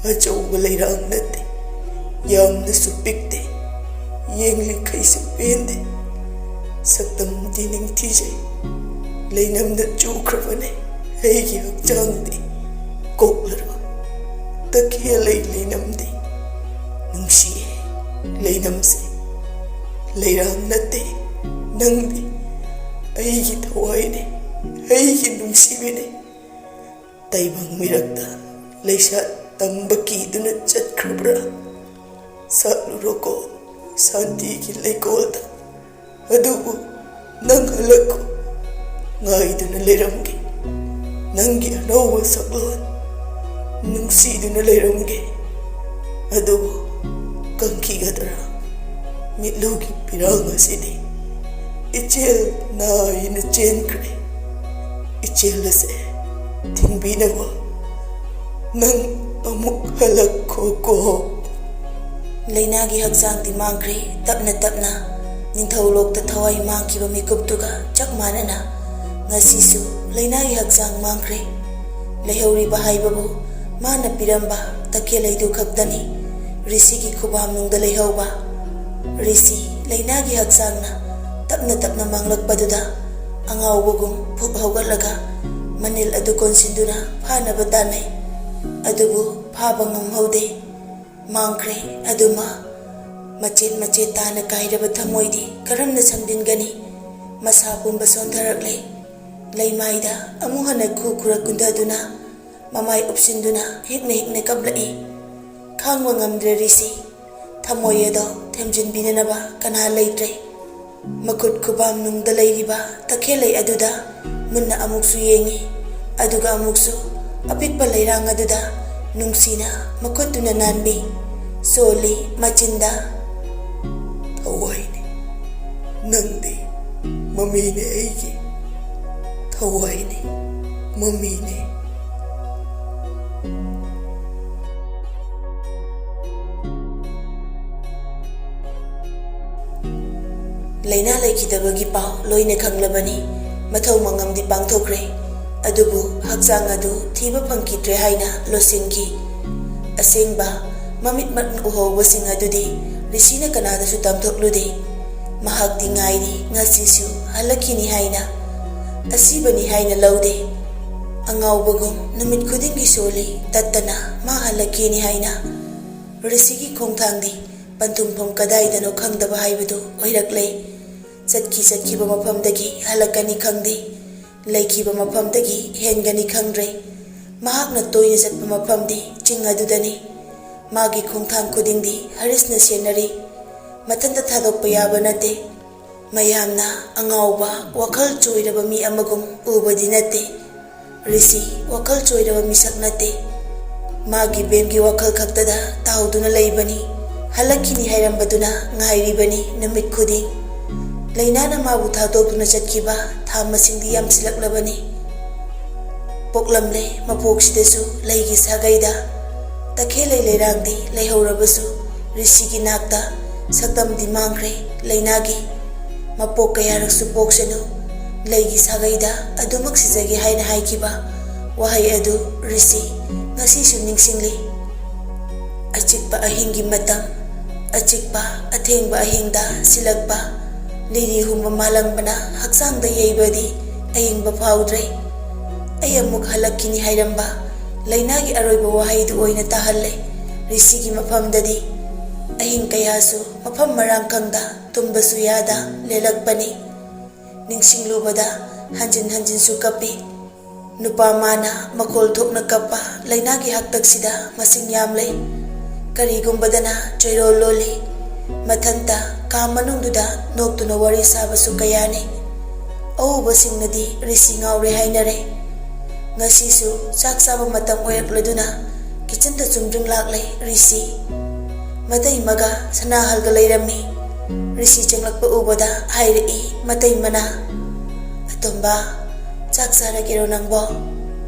ꯑꯆꯧꯕ ꯂꯩꯔꯥꯡ ꯅꯠꯇꯦ, ꯌꯥꯝꯅꯁꯨ ꯄꯤꯛꯇꯦ, ꯌꯦꯡꯂꯤꯈꯩꯁꯨ ꯄꯦꯟꯗꯦ꯫ ꯁꯛꯇꯝꯗꯤ ꯅꯤꯡꯊꯤꯖꯩ, ꯂꯩꯅꯝꯗ ꯆꯨꯈ꯭ꯔꯕꯅꯦ꯫ ꯑꯩꯒꯤ ꯍꯛꯆꯥꯡꯗꯤ ꯀꯣꯛꯂꯔꯣꯏ꯫ ꯇꯛꯈꯦꯜꯂꯩ ꯂꯩꯅꯝꯗꯤ ꯅꯨꯡꯁꯤꯌꯦ꯫ ꯂꯩꯅꯝꯁꯦ ꯂꯩꯔꯥꯡ ꯅꯠꯇꯦ, ꯅꯪꯗꯤ ꯑꯩꯒꯤ ꯊꯋꯥꯏꯅꯦ, ꯑꯩꯒꯤ ꯅꯨꯡꯁꯤꯕꯤꯅꯦ꯫ ꯇꯥꯏꯕꯪ ꯃꯤꯔꯛꯇ ꯂꯩꯁꯥ ꯇꯝꯕ ꯀꯤꯗꯨꯅ ꯆꯠꯈ꯭ꯔꯕ꯭ꯔꯥ? ꯁꯥꯠꯂꯨꯔꯣꯀꯣ ꯁꯥꯟꯇꯤꯒꯤ ꯂꯩꯀꯣꯜꯗ꯫ ꯑꯗꯨꯕꯨ ꯅꯪ ꯍꯜꯂꯛꯈꯣ꯫ ꯉꯥꯏꯗꯨꯅ ꯂꯩꯔꯝꯒꯦ ꯅꯪꯒꯤ ꯑꯅꯧꯕ ꯁꯛꯂꯣꯟ꯫ ꯅꯨꯡꯁꯤꯗꯨꯅ ꯂꯩꯔꯝꯒꯦ꯫ ꯑꯗꯨꯕꯨ ꯀꯪꯈꯤꯒꯗ꯭ꯔꯥ ꯃꯤꯠꯂꯨꯒꯤ ꯄꯤꯔꯥꯡ ꯑꯁꯤꯗꯤ? ꯏꯆꯦꯜ ꯅꯥꯏꯅ ꯆꯦꯟꯈ꯭ꯔꯦ꯫ ꯏꯆꯦꯜ ꯑꯁꯦ ꯊꯤꯡꯕꯤꯅꯕ ꯅꯪ ꯑꯃꯨꯛ ꯍꯜꯂꯛꯈꯣꯀꯣ꯫ ꯂꯩꯅꯥꯒꯤ ꯍꯛꯆꯥꯡꯗꯤ ꯃꯥꯡꯈ꯭ꯔꯦ꯫ ꯇꯞꯅ ꯇꯞꯅ ꯅꯤꯡꯊꯧ ꯂꯣꯛꯇ ꯊꯋꯥꯏ ꯃꯥꯡꯈꯤꯕ ꯃꯤꯀꯨꯞꯇꯨꯒ ꯆꯞ ꯃꯥꯟꯅꯅ ꯉꯁꯤꯁꯨ ꯂꯩꯅꯥꯒꯤ ꯍꯛꯆꯥꯡ ꯃꯥꯡꯈ꯭ꯔꯦ꯫ ꯂꯩꯍꯧꯔꯤꯕ ꯍꯥꯏꯕꯕꯨ ꯃꯥꯅ ꯄꯤꯔꯝꯕ ꯇꯈꯦꯜꯂꯩꯗꯨ ꯈꯛꯇꯅꯤ꯫ ꯔꯤꯁꯤꯒꯤ ꯈꯨꯕꯥꯝꯅꯨꯡꯗ ꯂꯩꯍꯧꯕ꯫ ꯔꯤꯁꯤ ꯂꯩꯅꯥꯒꯤ ꯍꯛꯆꯥꯡꯅ ꯇꯞꯅ ꯇꯞꯅ ꯃꯥꯡꯂꯛꯄꯗꯨꯗ ꯑꯉꯥꯎꯕꯒꯨꯝ ꯐꯨꯛ ꯍꯧꯒꯠꯂꯒ ꯃꯅꯤꯜ ꯑꯗꯨ ꯀꯣꯟꯁꯤꯟꯗꯨꯅ ꯐꯥꯅꯕ ꯇꯥꯟꯅꯩ꯫ ꯑꯗꯨꯕꯨ ꯐꯥꯕ ꯉꯝꯍꯧꯗꯦ꯫ ꯃꯥꯡꯈ꯭ꯔꯦ꯫ ꯑꯗꯨꯃ ꯃꯆꯦꯠ ꯃꯆꯦꯠ ꯇꯥꯅ ꯀꯥꯏꯔꯕ ꯊꯃꯣꯏꯗꯤ ꯀꯔꯝꯅ ꯁꯝꯖꯤꯟꯒꯅꯤ? ꯃꯁꯥ ꯄꯨꯝꯕ ꯁꯣꯟꯊꯔꯛꯂꯦ꯫ ꯂꯩꯃꯥꯏꯗ ꯑꯃꯨꯛ ꯍꯟꯅ ꯈꯨ ꯈꯨꯔ ꯀꯨꯟꯊꯗꯨꯅ, ꯃꯃꯥꯏ ꯎꯞꯁꯤꯟꯗꯨꯅ ꯍꯤꯛꯅ ꯍꯤꯛꯅ ꯀꯞꯂꯛꯏ꯫ ꯈꯥꯡꯕ ꯉꯝꯗ꯭ꯔꯦ ꯔꯤꯁꯤ꯫ ꯊꯃꯣꯏ ꯑꯗꯣ ꯊꯦꯝꯖꯤꯟꯕꯤꯅꯅꯕ ꯀꯅꯥ ꯂꯩꯇ꯭ꯔꯦ꯫ ꯃꯈꯨꯠ ꯈꯨꯕꯥꯝ ꯅꯨꯡꯗ ꯂꯩꯔꯤꯕ ꯇꯈꯦꯜꯂꯩ ꯑꯗꯨꯗ ꯃꯨꯟꯅ ꯑꯃꯨꯛꯁꯨ ꯌꯦꯡꯉꯤ꯫ ꯑꯗꯨꯒ ꯑꯃꯨꯛꯁꯨ ꯑꯄꯤꯛꯄ ꯂꯩꯔꯥꯡ ꯑꯗꯨꯗ ꯅꯨꯡꯁꯤꯅ ꯃꯈꯨꯠꯇꯨꯅ ꯅꯥꯟꯕꯤ꯫ ꯁꯣꯜꯂꯤ ꯃꯆꯤꯟꯗ, "ꯊꯋꯥꯏꯅꯤ, ꯅꯪꯗꯤ ꯃꯃꯤꯅꯦ ꯑꯩꯒꯤ꯫ ꯊꯋꯥꯏꯅꯤ, ꯃꯃꯤꯅꯦ"꯫ ꯂꯥꯏꯅꯥ ꯂꯩꯈꯤꯗꯕꯒꯤ ꯄꯥꯎ ꯂꯣꯏꯅ ꯈꯪꯂꯕꯅꯤ꯫ ꯃꯊꯧ ꯃꯉꯝꯗꯤ ꯄꯥꯡꯊꯣꯛꯈ꯭ꯔꯦ꯫ ꯑꯗꯨꯕꯨ ꯍꯛꯆꯥꯡ ꯑꯗꯨ ꯊꯤꯕ ꯐꯪꯈꯤꯗ꯭ꯔꯦ ꯍꯥꯏꯅ ꯂꯣꯠꯁꯤꯟꯈꯤ꯫ ꯑꯁꯦꯡꯕ ꯃꯃꯤꯠꯃꯛꯅ ꯎꯍꯧꯕꯁꯤꯡ ꯑꯗꯨꯗꯤ ꯔꯤꯁꯤꯅ ꯀꯅꯥꯗꯁꯨ ꯇꯝꯊꯣꯛꯂꯨꯗꯦ꯫ ꯃꯍꯥꯛꯇꯤ ꯉꯥꯏꯔꯤ ꯉꯁꯤꯁꯨ ꯍꯜꯂꯛꯈꯤꯅꯤ ꯍꯥꯏꯅ꯫ ꯑꯁꯤꯕꯅꯤ ꯍꯥꯏꯅ ꯂꯧꯗꯦ꯫ ꯑꯉꯥꯎꯕꯒꯨꯝ ꯅꯨꯃꯤꯠ ꯈꯨꯗꯤꯡꯒꯤ ꯁꯣꯜꯂꯤ, ꯇꯠꯇꯅ ꯃꯥ ꯍꯜꯂꯛꯈꯤꯅꯤ ꯍꯥꯏꯅ꯫ ꯔꯤꯁꯤꯒꯤ ꯈꯣꯡꯊꯥꯡꯗꯤ ꯄꯟꯊꯨꯡꯐꯝ ꯀꯗꯥꯏꯗꯅꯣ ꯈꯪꯗꯕ ꯍꯥꯏꯕꯗꯨ ꯑꯣꯏꯔꯛꯂꯦ꯫ ꯆꯠꯈꯤ ꯆꯠꯈꯤꯕ ꯃꯐꯝꯗꯒꯤ ꯍꯜꯂꯛꯀꯅꯤ ꯈꯪꯗꯦ, ꯂꯩꯈꯤꯕ ꯃꯐꯝꯗꯒꯤ ꯍꯦꯟꯒꯅꯤ ꯈꯪꯗ꯭ꯔꯦ꯫ ꯃꯍꯥꯛꯅ ꯇꯣꯏꯅ ꯆꯠꯄ ꯃꯐꯝꯗꯤ ꯆꯤꯡ ꯑꯗꯨꯗꯅꯤ꯫ ꯃꯥꯒꯤ ꯈꯣꯡꯊꯥꯡ ꯈꯨꯗꯤꯡꯗꯤ ꯍꯔꯤꯁꯅ ꯁꯦꯟꯅꯔꯤ꯫ ꯃꯊꯟꯇ ꯊꯥꯗꯣꯛꯄ ꯌꯥꯕ ꯅꯠꯇꯦ꯫ ꯃꯌꯥꯝꯅ ꯑꯉꯥꯎꯕ, ꯋꯥꯈꯜ ꯆꯣꯏꯔꯕ ꯃꯤ ꯑꯃꯒꯨꯝ ꯎꯕꯗꯤ ꯅꯠꯇꯦ꯫ ꯔꯤꯁꯤ ꯋꯥꯈꯜ ꯆꯣꯏꯔꯕ ꯃꯤꯁꯛ ꯅꯠꯇꯦ꯫ ꯃꯥꯒꯤ ꯕꯦꯝꯒꯤ ꯋꯥꯈꯜ ꯈꯛꯇꯗ ꯇꯥꯎꯗꯨꯅ ꯂꯩꯕꯅꯤ꯫ ꯍꯜꯂꯛꯈꯤꯅꯤ ꯍꯥꯏꯔꯝꯕꯗꯨꯅ ꯉꯥꯏꯔꯤꯕꯅꯤ ꯅꯨꯃꯤꯠ ꯈꯨꯗꯤꯡ꯫ ꯂꯥꯏꯅꯥꯅ ꯃꯥꯕꯨ ꯊꯥꯗꯣꯛꯇꯨꯅ ꯆꯠꯈꯤꯕ ꯊꯥ ꯃꯁꯤꯡꯗꯤ ꯌꯥꯝꯁꯤꯜꯂꯛꯂꯕꯅꯤ꯫ ꯄꯣꯛꯂꯝꯂꯦ ꯃꯄꯣꯛꯁꯤꯗꯁꯨ ꯂꯩꯒꯤ ꯁꯥꯒꯩꯗ꯫ ꯇꯈꯦꯜꯂꯩ ꯂꯩꯔꯥꯡꯗꯤ ꯂꯩꯍꯧꯔꯕꯁꯨ ꯔꯤꯁꯤꯒꯤ ꯅꯥꯛꯇ ꯁꯛꯇꯝꯗꯤ ꯃꯥꯡꯈ꯭ꯔꯦ ꯂꯥꯏꯅꯥꯒꯤ꯫ ꯃꯄꯣꯛ ꯀꯌꯥꯔꯛꯁꯨ ꯄꯣꯛꯁꯅꯨ, ꯂꯩꯒꯤ ꯁꯥꯒꯩꯗ ꯑꯗꯨꯃꯛ ꯁꯤꯖꯒꯦ ꯍꯥꯏꯅ ꯍꯥꯏꯈꯤꯕ ꯋꯥꯍꯩ ꯑꯗꯨ ꯔꯤꯁꯤ ꯉꯁꯤꯁꯨ ꯅꯤꯡꯁꯤꯡꯂꯤ꯫ ꯑꯆꯤꯛꯄ ꯑꯍꯤꯡꯒꯤ ꯃꯇꯝ, ꯑꯆꯤꯛꯄ ꯑꯊꯦꯡꯕ ꯑꯍꯤꯡꯗ ꯁꯤꯜꯂꯛꯄ ꯂꯤꯔꯤ ꯍꯨꯝꯕ ꯃꯥꯂꯪꯕꯅ ꯍꯛꯆꯥꯡꯗ ꯌꯩꯕꯗꯤ ꯑꯌꯤꯡꯕ ꯐꯥꯎꯗ꯭ꯔꯦ꯫ ꯑꯩ ꯑꯃꯨꯛ ꯍꯜꯂꯛꯈꯤꯅꯤ ꯍꯥꯏꯔꯝꯕ ꯂꯥꯏꯅꯥꯒꯤ ꯑꯔꯣꯏꯕ ꯋꯥꯍꯩꯗꯨ ꯑꯣꯏꯅ ꯇꯥꯍꯜꯂꯦ꯫ ꯔꯤꯁꯤꯒꯤ ꯃꯐꯝꯗꯗꯤ ꯑꯍꯤꯡ ꯀꯌꯥꯁꯨ ꯃꯐꯝ ꯃꯔꯥꯡ ꯈꯪꯗ ꯇꯨꯝꯕꯁꯨ ꯌꯥꯗ ꯂꯦꯜꯂꯛꯄꯅꯤ꯫ ꯅꯤꯡꯁꯤꯡꯂꯨꯕꯗ ꯍꯟꯖꯤꯟ ꯍꯟꯖꯤꯟꯁꯨ ꯀꯞꯄꯤ꯫ ꯅꯨꯄꯥ ꯃꯥꯅ ꯃꯈꯣꯜ ꯊꯣꯛꯅ ꯀꯞꯄ ꯂꯥꯏꯅꯥꯒꯤ ꯍꯥꯛꯇꯛꯁꯤꯗ ꯃꯁꯤꯡ ꯌꯥꯝꯂꯦ꯫ ꯀꯔꯤꯒꯨꯝꯕꯗꯅ ꯆꯣꯏꯔꯣꯜ ꯂꯣꯜꯂꯤ꯫ ꯃꯊꯟꯇ ꯀꯥ ꯃꯅꯨꯡꯗꯨꯗ ꯅꯣꯛꯇꯨꯅ ꯋꯥꯔꯤ ꯁꯥꯕꯁꯨ ꯀꯌꯥꯅꯤ꯫ ꯑꯎꯕꯁꯤꯡꯅꯗꯤ ꯔꯤꯁꯤ ꯉꯥꯎꯔꯦ ꯍꯥꯏꯅꯔꯦ꯫ ꯉꯁꯤꯁꯨ ꯆꯥꯛ ꯆꯥꯕ ꯃꯇꯝ ꯑꯣꯏꯔꯛꯂꯗꯨꯅ ꯀꯤꯆꯟꯗ ꯆꯨꯝꯗ꯭ꯔꯤꯡ ꯂꯥꯛꯂꯦ ꯔꯤꯁꯤ꯫ ꯃꯇꯩꯃꯒ ꯁꯅꯥꯍꯜꯒ ꯂꯩꯔꯝꯃꯤ꯫ ꯔꯤꯁꯤ ꯆꯪꯂꯛꯄ ꯎꯕꯗ ꯍꯥꯏꯔꯛꯏ ꯃꯇꯩꯃꯅ, "ꯑꯇꯣꯝꯕ, ꯆꯥꯛ ꯆꯥꯔꯒꯦꯔꯣ ꯅꯪꯕꯣ?"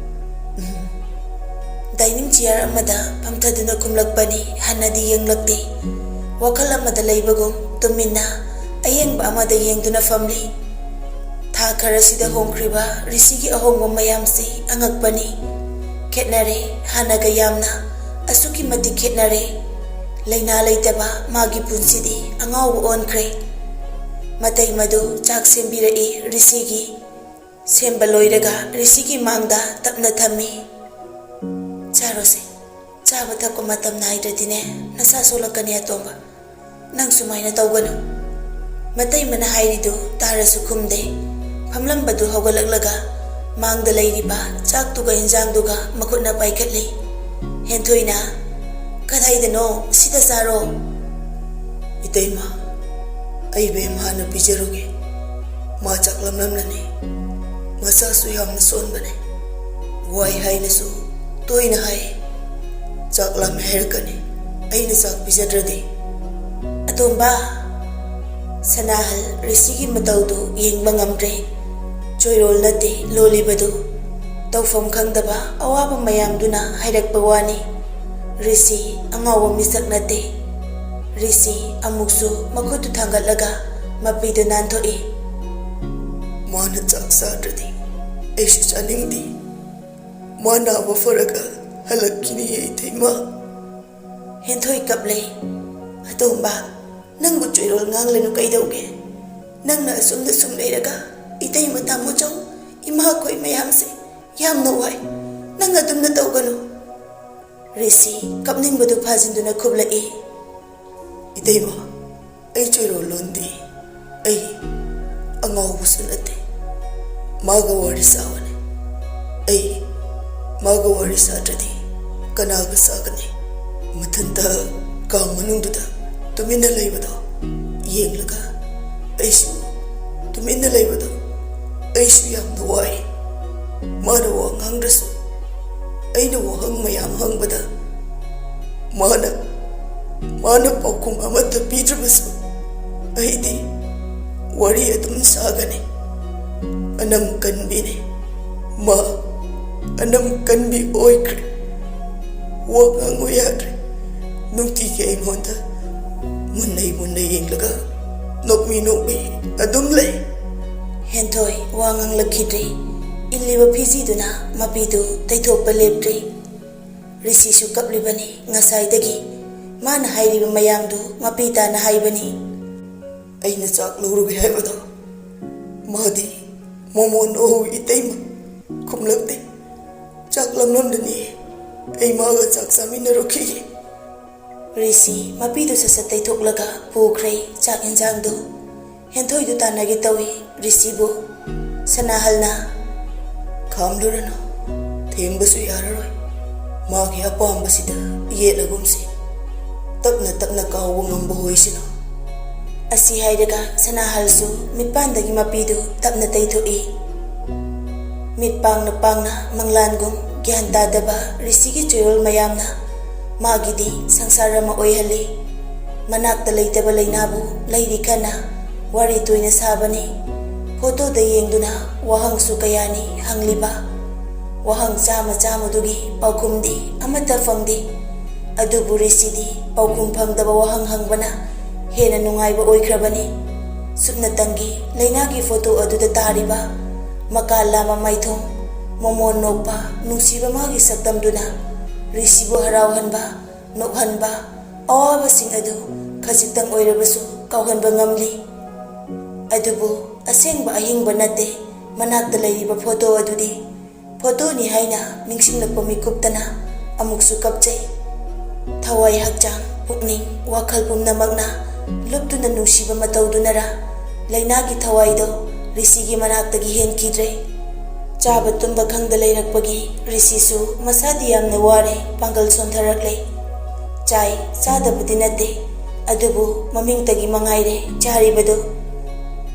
"ꯎꯝ꯫" ꯗꯥꯏꯅꯤꯡ ꯆꯤꯌꯥꯔ ꯑꯃꯗ ꯐꯝꯊꯗꯨꯅ ꯈꯨꯝꯂꯛꯄꯅꯤ꯫ ꯍꯟꯅꯗꯤ ꯌꯦꯡꯂꯛꯇꯦ꯫ ꯋꯥꯈꯜ ꯑꯃꯗ ꯂꯩꯕꯒꯨꯝ ꯇꯨꯃꯤꯟꯅ ꯑꯌꯦꯡꯕ ꯑꯃꯗ ꯌꯦꯡꯗꯨꯅ ꯐꯝꯂꯤ꯫ ꯊꯥ ꯈꯔꯁꯤꯗ ꯍꯣꯡꯈ꯭ꯔꯤꯕ ꯔꯤꯁꯤꯒꯤ ꯑꯍꯣꯡꯕ ꯃꯌꯥꯝꯁꯤ ꯑꯉꯛꯄꯅꯤ꯫ ꯈꯦꯠꯅꯔꯦ, ꯍꯥꯟꯅꯒ ꯌꯥꯝꯅ꯫ ꯑꯁꯨꯛꯀꯤ ꯃꯇꯤꯛ ꯈꯦꯠꯅꯔꯦ꯫ ꯂꯥꯏꯅꯥ ꯂꯩꯇꯕ ꯃꯥꯒꯤ ꯄꯨꯟꯁꯤꯗꯤ ꯑꯉꯥꯎꯕ ꯑꯣꯟꯈ꯭ꯔꯦ꯫ ꯃꯇꯩꯃꯗꯨ ꯆꯥꯛ ꯁꯦꯝꯕꯤꯔꯛꯏ ꯔꯤꯁꯤꯒꯤ꯫ ꯁꯦꯝꯕ ꯂꯣꯏꯔꯒ ꯔꯤꯁꯤꯒꯤ ꯃꯥꯡꯗ ꯇꯞꯅ ꯊꯝꯃꯤ꯫ "ꯆꯥꯔꯣꯁꯦ꯫ ꯆꯥꯕ ꯊꯛꯄ ꯃꯇꯝ ꯅꯥꯏꯗ꯭ꯔꯗꯤꯅꯦ, ꯅꯁꯥ ꯁꯣꯛꯂꯛꯀꯅꯤ ꯑꯇꯣꯝꯕ꯫ ꯅꯪ ꯁꯨꯃꯥꯏꯅ ꯇꯧꯒꯅꯨ꯫" ꯃꯇꯩꯃꯅ ꯍꯥꯏꯔꯤꯗꯨ ꯇꯥꯔꯁꯨ ꯈꯨꯝꯗꯦ꯫ ꯐꯝꯂꯝꯕꯗꯨ ꯍꯧꯒꯠꯂꯛꯂꯒ ꯃꯥꯡꯗ ꯂꯩꯔꯤꯕ ꯆꯥꯛꯇꯨꯒ ꯏꯟꯖꯥꯡꯗꯨꯒ ꯃꯈꯨꯠꯅ ꯄꯥꯏꯈꯠꯂꯤ꯫ ꯍꯦꯟꯊꯣꯏꯅ, "ꯀꯗꯥꯏꯗꯅꯣ? ꯁꯤꯗ ꯆꯥꯔꯣ꯫" "ꯏꯇꯩꯃ, ꯑꯩ ꯕꯦꯝ ꯍꯥꯟꯅ ꯄꯤꯖꯔꯨꯒꯦ꯫ ꯃꯥ ꯆꯥꯛ ꯂꯝꯂꯝꯂꯅꯤ꯫ ꯃꯆꯥꯁꯨ ꯌꯥꯝꯅ ꯁꯣꯟꯕꯅꯦ꯫ ꯋꯥꯏ ꯍꯥꯏꯅꯁꯨ ꯇꯣꯏꯅ ꯍꯥꯏ꯫ ꯆꯥꯛ ꯂꯥꯝꯃꯦ ꯍꯥꯏꯔꯛꯀꯅꯤ, ꯑꯩꯅ ꯆꯥꯛ ꯄꯤꯖꯗ꯭ꯔꯗꯤ꯫" ꯑꯇꯣꯝꯕ, ꯁꯅꯥꯍꯜ ꯔꯤꯁꯤꯒꯤ ꯃꯇꯧꯗꯨ ꯌꯦꯡꯕ ꯉꯝꯗ꯭ꯔꯦ꯫ ꯆꯣꯏꯔꯣꯜ ꯅꯠꯇꯦ ꯂꯣꯜꯂꯤꯕꯗꯨ꯫ ꯇꯧꯐꯝ ꯈꯪꯗꯕ ꯑꯋꯥꯕ ꯃꯌꯥꯝꯗꯨꯅ ꯍꯥꯏꯔꯛꯄ ꯋꯥꯅꯤ꯫ ꯔꯤꯁꯤ ꯑꯉꯥꯎꯕ ꯃꯤꯁꯛ ꯅꯠꯇꯦ꯫ ꯔꯤꯁꯤ ꯑꯃꯨꯛꯁꯨ ꯃꯈꯨꯠꯇꯨ ꯊꯥꯡꯒꯠꯂꯒ ꯃꯄꯤꯗꯨ ꯅꯥꯟꯊꯣꯛꯏ꯫ "ꯃꯥꯅ ꯆꯥꯛ ꯆꯥꯗ꯭ꯔꯗꯤ ꯑꯩꯁꯨ ꯆꯥꯅꯤꯡꯗꯦ꯫ ꯃꯥ ꯅꯥꯕ ꯐꯔꯒ ꯍꯜꯂꯛꯈꯤꯅꯤꯌꯦ ꯏꯇꯩꯃ꯫" ꯍꯦꯟꯊꯣꯏ ꯀꯞꯂꯦ꯫ "ꯑꯇꯣꯝꯕ, ꯅꯪꯕꯨ ꯆꯣꯏꯔꯣꯜ ꯉꯥꯡꯂꯅꯨ ꯀꯩꯗꯧꯒꯦ? ꯅꯪꯅ ꯑꯁꯨꯝꯅ ꯁꯨꯝ ꯂꯩꯔꯒ ꯏꯇꯩꯃ, ꯇꯥꯃꯣ ꯆꯧ, ꯏꯃꯥꯈꯣꯏ ꯃꯌꯥꯝꯁꯦ ꯌꯥꯝꯅ ꯋꯥꯏ꯫ ꯅꯪ ꯑꯗꯨꯝꯅ ꯇꯧꯒꯅꯨ꯫ ꯔꯤꯁꯤ ꯀꯞꯅꯤꯡꯕꯗꯨ ꯐꯥꯖꯤꯟꯗꯨꯅ ꯈꯨꯝꯂꯛꯏ꯫ ꯏꯇꯩꯃ, ꯑꯩ ꯆꯣꯏꯔꯣꯜ ꯂꯣꯟꯗꯦ꯫ ꯑꯩ ꯑꯉꯥꯎꯕꯁꯨ ꯅꯠꯇꯦ꯫ ꯃꯥꯒ ꯋꯥꯔꯤ ꯁꯥꯕꯅꯤ꯫ ꯑꯩ ꯃꯥꯒ ꯋꯥꯔꯤ ꯁꯥꯗ꯭ꯔꯗꯤ ꯀꯅꯥꯒ ꯁꯥꯒꯅꯤ? ꯃꯊꯟꯇ ꯀꯥ ꯃꯅꯨꯡꯗꯨꯗ ꯇꯨꯃꯤꯟꯅ ꯂꯩꯕꯗꯣ ꯌꯦꯡꯂꯒ ꯑꯩꯁꯨ ꯇꯨꯃꯤꯟꯅ ꯂꯩꯕꯗꯣ ꯑꯩꯁꯨ ꯌꯥꯝꯅ ꯋꯥꯏ꯫ ꯃꯥꯅ ꯋꯥ ꯉꯥꯡꯗ꯭ꯔꯁꯨ ꯑꯩꯅ ꯋꯥꯍꯪ ꯃꯌꯥꯝ ꯍꯪꯕꯗ ꯃꯥꯅ, ꯃꯥꯅ ꯄꯥꯎꯈꯨꯝ ꯑꯃꯠꯇ ꯄꯤꯗ꯭ꯔꯕꯁꯨ ꯑꯩꯗꯤ ꯋꯥꯔꯤ ꯑꯗꯨꯝ ꯁꯥꯒꯅꯤ꯫ ꯑꯅꯝ ꯀꯟꯕꯤꯅꯤ꯫ ꯃꯥ ꯑꯅꯝ ꯀꯟꯕꯤ ꯑꯣꯏꯈ꯭ꯔꯦ꯫ ꯋꯥ ꯉꯥꯡꯉꯨ ꯌꯥꯗ꯭ꯔꯦ꯫ ꯅꯨꯡꯇꯤꯒꯤ ꯑꯩꯉꯣꯟꯗ ꯃꯨꯟꯅꯩ ꯃꯨꯟꯅꯩ ꯌꯦꯡꯂꯒ ꯅꯣꯛꯃꯤ ꯅꯣꯛꯃꯤ ꯑꯗꯨꯝ ꯂꯩ꯫ ꯍꯦꯟꯊꯣꯏ ꯋꯥ ꯉꯥꯡꯂꯛꯈꯤꯗ꯭ꯔꯦ꯫ ꯏꯜꯂꯤꯕ ꯐꯤꯖꯤꯗꯨꯅ ꯃꯄꯤꯗꯨ ꯇꯩꯊꯣꯛꯄ ꯂꯦꯞꯇ꯭ꯔꯦ꯫ ꯔꯤꯁꯤꯁꯨ ꯀꯞꯂꯤꯕꯅꯤ ꯉꯁꯥꯏꯗꯒꯤ꯫ ꯃꯥꯅ ꯍꯥꯏꯔꯤꯕ ꯃꯌꯥꯝꯗꯨ ꯃꯄꯤ ꯇꯥꯅ ꯍꯥꯏꯕꯅꯤ꯫ ꯑꯩꯅ ꯆꯥꯛ ꯂꯧꯔꯨꯒꯦ ꯍꯥꯏꯕꯗꯣ ꯃꯥꯗꯤ ꯃꯣꯃꯣꯟ ꯑꯣ ꯏꯇꯩꯃ ꯈꯨꯝꯂꯛꯇꯦ꯫ ꯆꯥꯛ ꯂꯝꯂꯝꯗꯅꯤ꯫ ꯑꯩ ꯃꯥꯒ ꯆꯥꯛ ꯆꯥꯃꯤꯟꯅꯔꯨꯈꯤꯒꯦ꯫ ꯔꯤꯁꯤ ꯃꯄꯤꯗꯨ ꯁꯠ ꯁꯠ ꯇꯩꯊꯣꯛꯂꯒ ꯄꯨꯈ꯭ꯔꯦ ꯆꯥꯛ ꯏꯟꯖꯥꯡꯗꯨ꯫ ꯍꯦꯟꯊꯣꯏꯗꯨ ꯇꯥꯟꯅꯒꯦ ꯇꯧꯏ ꯔꯤꯁꯤꯕꯨ꯫ ꯁꯅꯥꯍꯜꯅ, "ꯈꯥꯝꯂꯨꯔꯅꯨ, ꯊꯦꯡꯕꯁꯨ ꯌꯥꯔꯔꯣꯏ꯫ ꯃꯥꯒꯤ ꯑꯄꯥꯝꯕꯁꯤꯗ ꯌꯦꯠꯂꯒꯨꯝꯁꯤ꯫ ꯇꯞꯅ ꯇꯞꯅ ꯀꯥꯎꯕ ꯉꯝꯕ ꯑꯣꯏꯁꯅꯨ꯫" ꯑꯁꯤ ꯍꯥꯏꯔꯒ ꯁꯅꯥꯍꯜꯁꯨ ꯃꯤꯠꯄꯥꯟꯗꯒꯤ ꯃꯄꯤꯗꯨ ꯇꯞꯅ ꯇꯩꯊꯣꯛꯏ꯫ ꯃꯤꯠ ꯄꯥꯡꯅ ꯄꯥꯡꯅ ꯃꯪꯂꯥꯟꯒꯨꯝ ꯒ꯭ꯌꯥꯟ ꯇꯥꯗꯕ ꯔꯤꯁꯤꯒꯤ ꯆꯌꯣꯜ ꯃꯌꯥꯝꯅ ꯃꯥꯒꯤꯗꯤ ꯁꯪꯁꯥꯔ ꯑꯃ ꯑꯣꯏꯍꯜꯂꯤ꯫ ꯃꯅꯥꯛꯇ ꯂꯩꯇꯕ ꯂꯩꯅꯥꯕꯨ ꯂꯩꯔꯤ ꯈꯟꯅ ꯋꯥꯔꯤ ꯇꯣꯏꯅ ꯁꯥꯕꯅꯤ꯫ ꯐꯣꯇꯣꯗ ꯌꯦꯡꯗꯨꯅ ꯋꯥꯍꯪꯁꯨ ꯀꯌꯥꯅꯤ ꯍꯪꯂꯤꯕ꯫ ꯋꯥꯍꯪ ꯆꯥꯝꯃ ꯆꯥꯝꯃꯗꯨꯒꯤ ꯄꯥꯎꯈꯨꯝꯗꯤ ꯑꯃꯠꯇ ꯐꯪꯗꯦ꯫ ꯑꯗꯨꯕꯨ ꯔꯤꯁꯤꯗꯤ ꯄꯥꯎꯈꯨꯝ ꯐꯪꯗꯕ ꯋꯥꯍꯪ ꯍꯪꯕꯅ ꯍꯦꯟꯅ ꯅꯨꯡꯉꯥꯏꯕ ꯑꯣꯏꯈ꯭ꯔꯕꯅꯤ꯫ ꯁꯨꯞꯅꯇꯪꯒꯤ ꯂꯩꯅꯥꯒꯤ ꯐꯣꯇꯣ ꯑꯗꯨꯗ ꯇꯥꯔꯤꯕ ꯃꯀꯥ ꯂꯥꯝꯕ ꯃꯥꯏꯊꯣꯡ, ꯃꯣꯃꯣꯟ ꯅꯣꯛꯄ, ꯅꯨꯡꯁꯤꯕ ꯃꯥꯒꯤ ꯁꯛꯇꯝꯗꯨꯅ ꯔꯤꯁꯤꯕꯨ ꯍꯔꯥꯎꯍꯟꯕ, ꯅꯣꯛꯍꯟꯕ, ꯑꯋꯥꯕꯁꯤꯡ ꯑꯗꯨ ꯈꯖꯤꯛꯇꯪ ꯑꯣꯏꯔꯕꯁꯨ ꯀꯥꯎꯍꯟꯕ ꯉꯝꯂꯤ꯫ ꯑꯗꯨꯕꯨ ꯑꯁꯦꯡꯕ ꯑꯍꯤꯡꯕ ꯅꯠꯇꯦ ꯃꯅꯥꯛꯇ ꯂꯩꯔꯤꯕ ꯐꯣꯇꯣ ꯑꯗꯨꯗꯤ꯫ ꯐꯣꯇꯣꯅꯤ ꯍꯥꯏꯅ ꯅꯤꯡꯁꯤꯡꯂꯛꯄ ꯃꯤꯀꯨꯞꯇꯅ ꯑꯃꯨꯛꯁꯨ ꯀꯞꯆꯩ꯫ ꯊꯋꯥꯏ, ꯍꯛꯆꯥꯡ, ꯄꯨꯛꯅꯤꯡ, ꯋꯥꯈꯜ ꯄꯨꯝꯅꯃꯛꯅ ꯂꯨꯞꯇꯨꯅ ꯅꯨꯡꯁꯤꯕ ꯃꯇꯧꯗꯨꯅꯔ ꯂꯩꯅꯥꯒꯤ ꯊꯋꯥꯏꯗꯣ ꯔꯤꯁꯤꯒꯤ ꯃꯅꯥꯛꯇꯒꯤ ꯍꯦꯟꯈꯤꯗ꯭ꯔꯦ꯫ ꯆꯥꯕ ꯇꯨꯝꯕ ꯈꯪꯗ ꯂꯩꯔꯛꯄꯒꯤ ꯔꯤꯁꯤꯁꯨ ꯃꯁꯥꯗꯤ ꯌꯥꯝꯅ ꯋꯥꯔꯦ, ꯄꯥꯡꯒꯜ ꯁꯣꯟꯊꯔꯛꯂꯦ꯫ ꯆꯥꯏ, ꯆꯥꯗꯕꯗꯤ ꯅꯠꯇꯦ, ꯑꯗꯨꯕꯨ ꯃꯃꯤꯡꯇꯒꯤ ꯃꯉꯥꯏꯔꯦ ꯆꯥꯔꯤꯕꯗꯨ꯫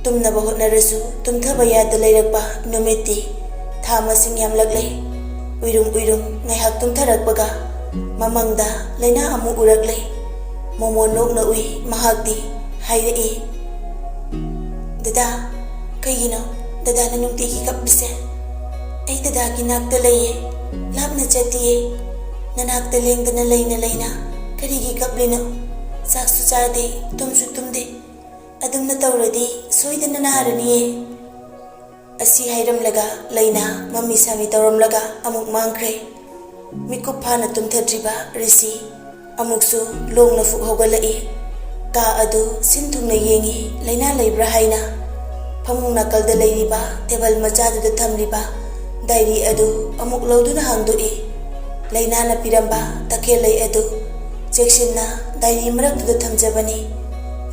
ꯇꯨꯝꯅꯕ ꯍꯣꯠꯅꯔꯁꯨ ꯇꯨꯝꯊꯕ ꯌꯥꯗ ꯂꯩꯔꯛꯄ ꯅꯨꯃꯤꯠꯇꯤ ꯊꯥ ꯃꯁꯤꯡ ꯌꯥꯝꯂꯛꯂꯦ꯫ ꯎꯏꯔꯨꯝ ꯎꯏꯔꯨꯝ ꯉꯥꯏꯍꯥꯛ ꯇꯨꯝꯊꯔꯛꯄꯒ ꯃꯃꯪꯗ ꯂꯩꯅꯥ ꯑꯃꯨꯛ ꯎꯔꯛꯂꯦ꯫ ꯃꯣꯃꯣ ꯅꯣꯛꯅ ꯎꯏ꯫ ꯃꯍꯥꯛꯇꯤ ꯍꯥꯏꯔꯛꯏ, "ꯗꯗꯥ, ꯀꯩꯒꯤꯅꯣ ꯗꯗꯥꯅ ꯅꯨꯡꯇꯤꯒꯤ ꯀꯞꯂꯤꯁꯦ? ꯑꯩ ꯗꯗꯥꯒꯤ ꯅꯥꯛꯇ ꯂꯩꯌꯦ, ꯂꯥꯞꯅ ꯆꯠꯇꯤꯌꯦ꯫ ꯅꯅꯥꯛꯇ ꯂꯦꯡꯗꯅ ꯂꯩꯅ ꯂꯩꯅ ꯀꯔꯤꯒꯤ ꯀꯞꯂꯤꯅꯣ? ꯆꯥꯛꯁꯨ ꯆꯥꯗꯦ, ꯇꯨꯝꯁꯨ ꯇꯨꯝꯗꯦ꯫ ꯑꯗꯨꯝꯅ ꯇꯧꯔꯗꯤ ꯁꯣꯏꯗꯅ ꯅꯥꯔꯅꯤꯌꯦ"꯫ ꯑꯁꯤ ꯍꯥꯏꯔꯝꯂꯒ ꯂꯩꯅꯥ ꯃꯃꯤ ꯁꯥꯃꯤ ꯇꯧꯔꯝꯂꯒ ꯑꯃꯨꯛ ꯃꯥꯡꯈ꯭ꯔꯦ꯫ ꯃꯤꯀꯨꯞ ꯐꯥꯅ ꯇꯨꯝꯊꯗ꯭ꯔꯤꯕ ꯔꯤꯁꯤ ꯑꯃꯨꯛꯁꯨ ꯂꯣꯡꯅ ꯐꯨꯛ ꯍꯧꯒꯠꯂꯛꯏ꯫ ꯀꯥ ꯑꯗꯨ ꯁꯤꯟ ꯊꯨꯡꯅ ꯌꯦꯡꯏ, ꯂꯩꯅꯥ ꯂꯩꯕ꯭ꯔꯥ ꯍꯥꯏꯅ꯫ ꯐꯃꯨꯡ ꯅꯥꯀꯜꯗ ꯂꯩꯔꯤꯕ ꯇꯦꯕꯜ ꯃꯆꯥꯗꯨꯗ ꯊꯝꯂꯤꯕ ꯗꯥꯏꯔꯤ ꯑꯗꯨ ꯑꯃꯨꯛ ꯂꯧꯗꯨꯅ ꯍꯥꯡꯗꯣꯛꯏ꯫ ꯂꯩꯅꯥꯅ ꯄꯤꯔꯝꯕ ꯇꯈꯦꯜ ꯂꯩ ꯑꯗꯨ ꯆꯦꯛꯁꯤꯟꯅ ꯗꯥꯏꯔꯤ ꯃꯔꯛꯇꯨꯗ ꯊꯝꯖꯕꯅꯤ꯫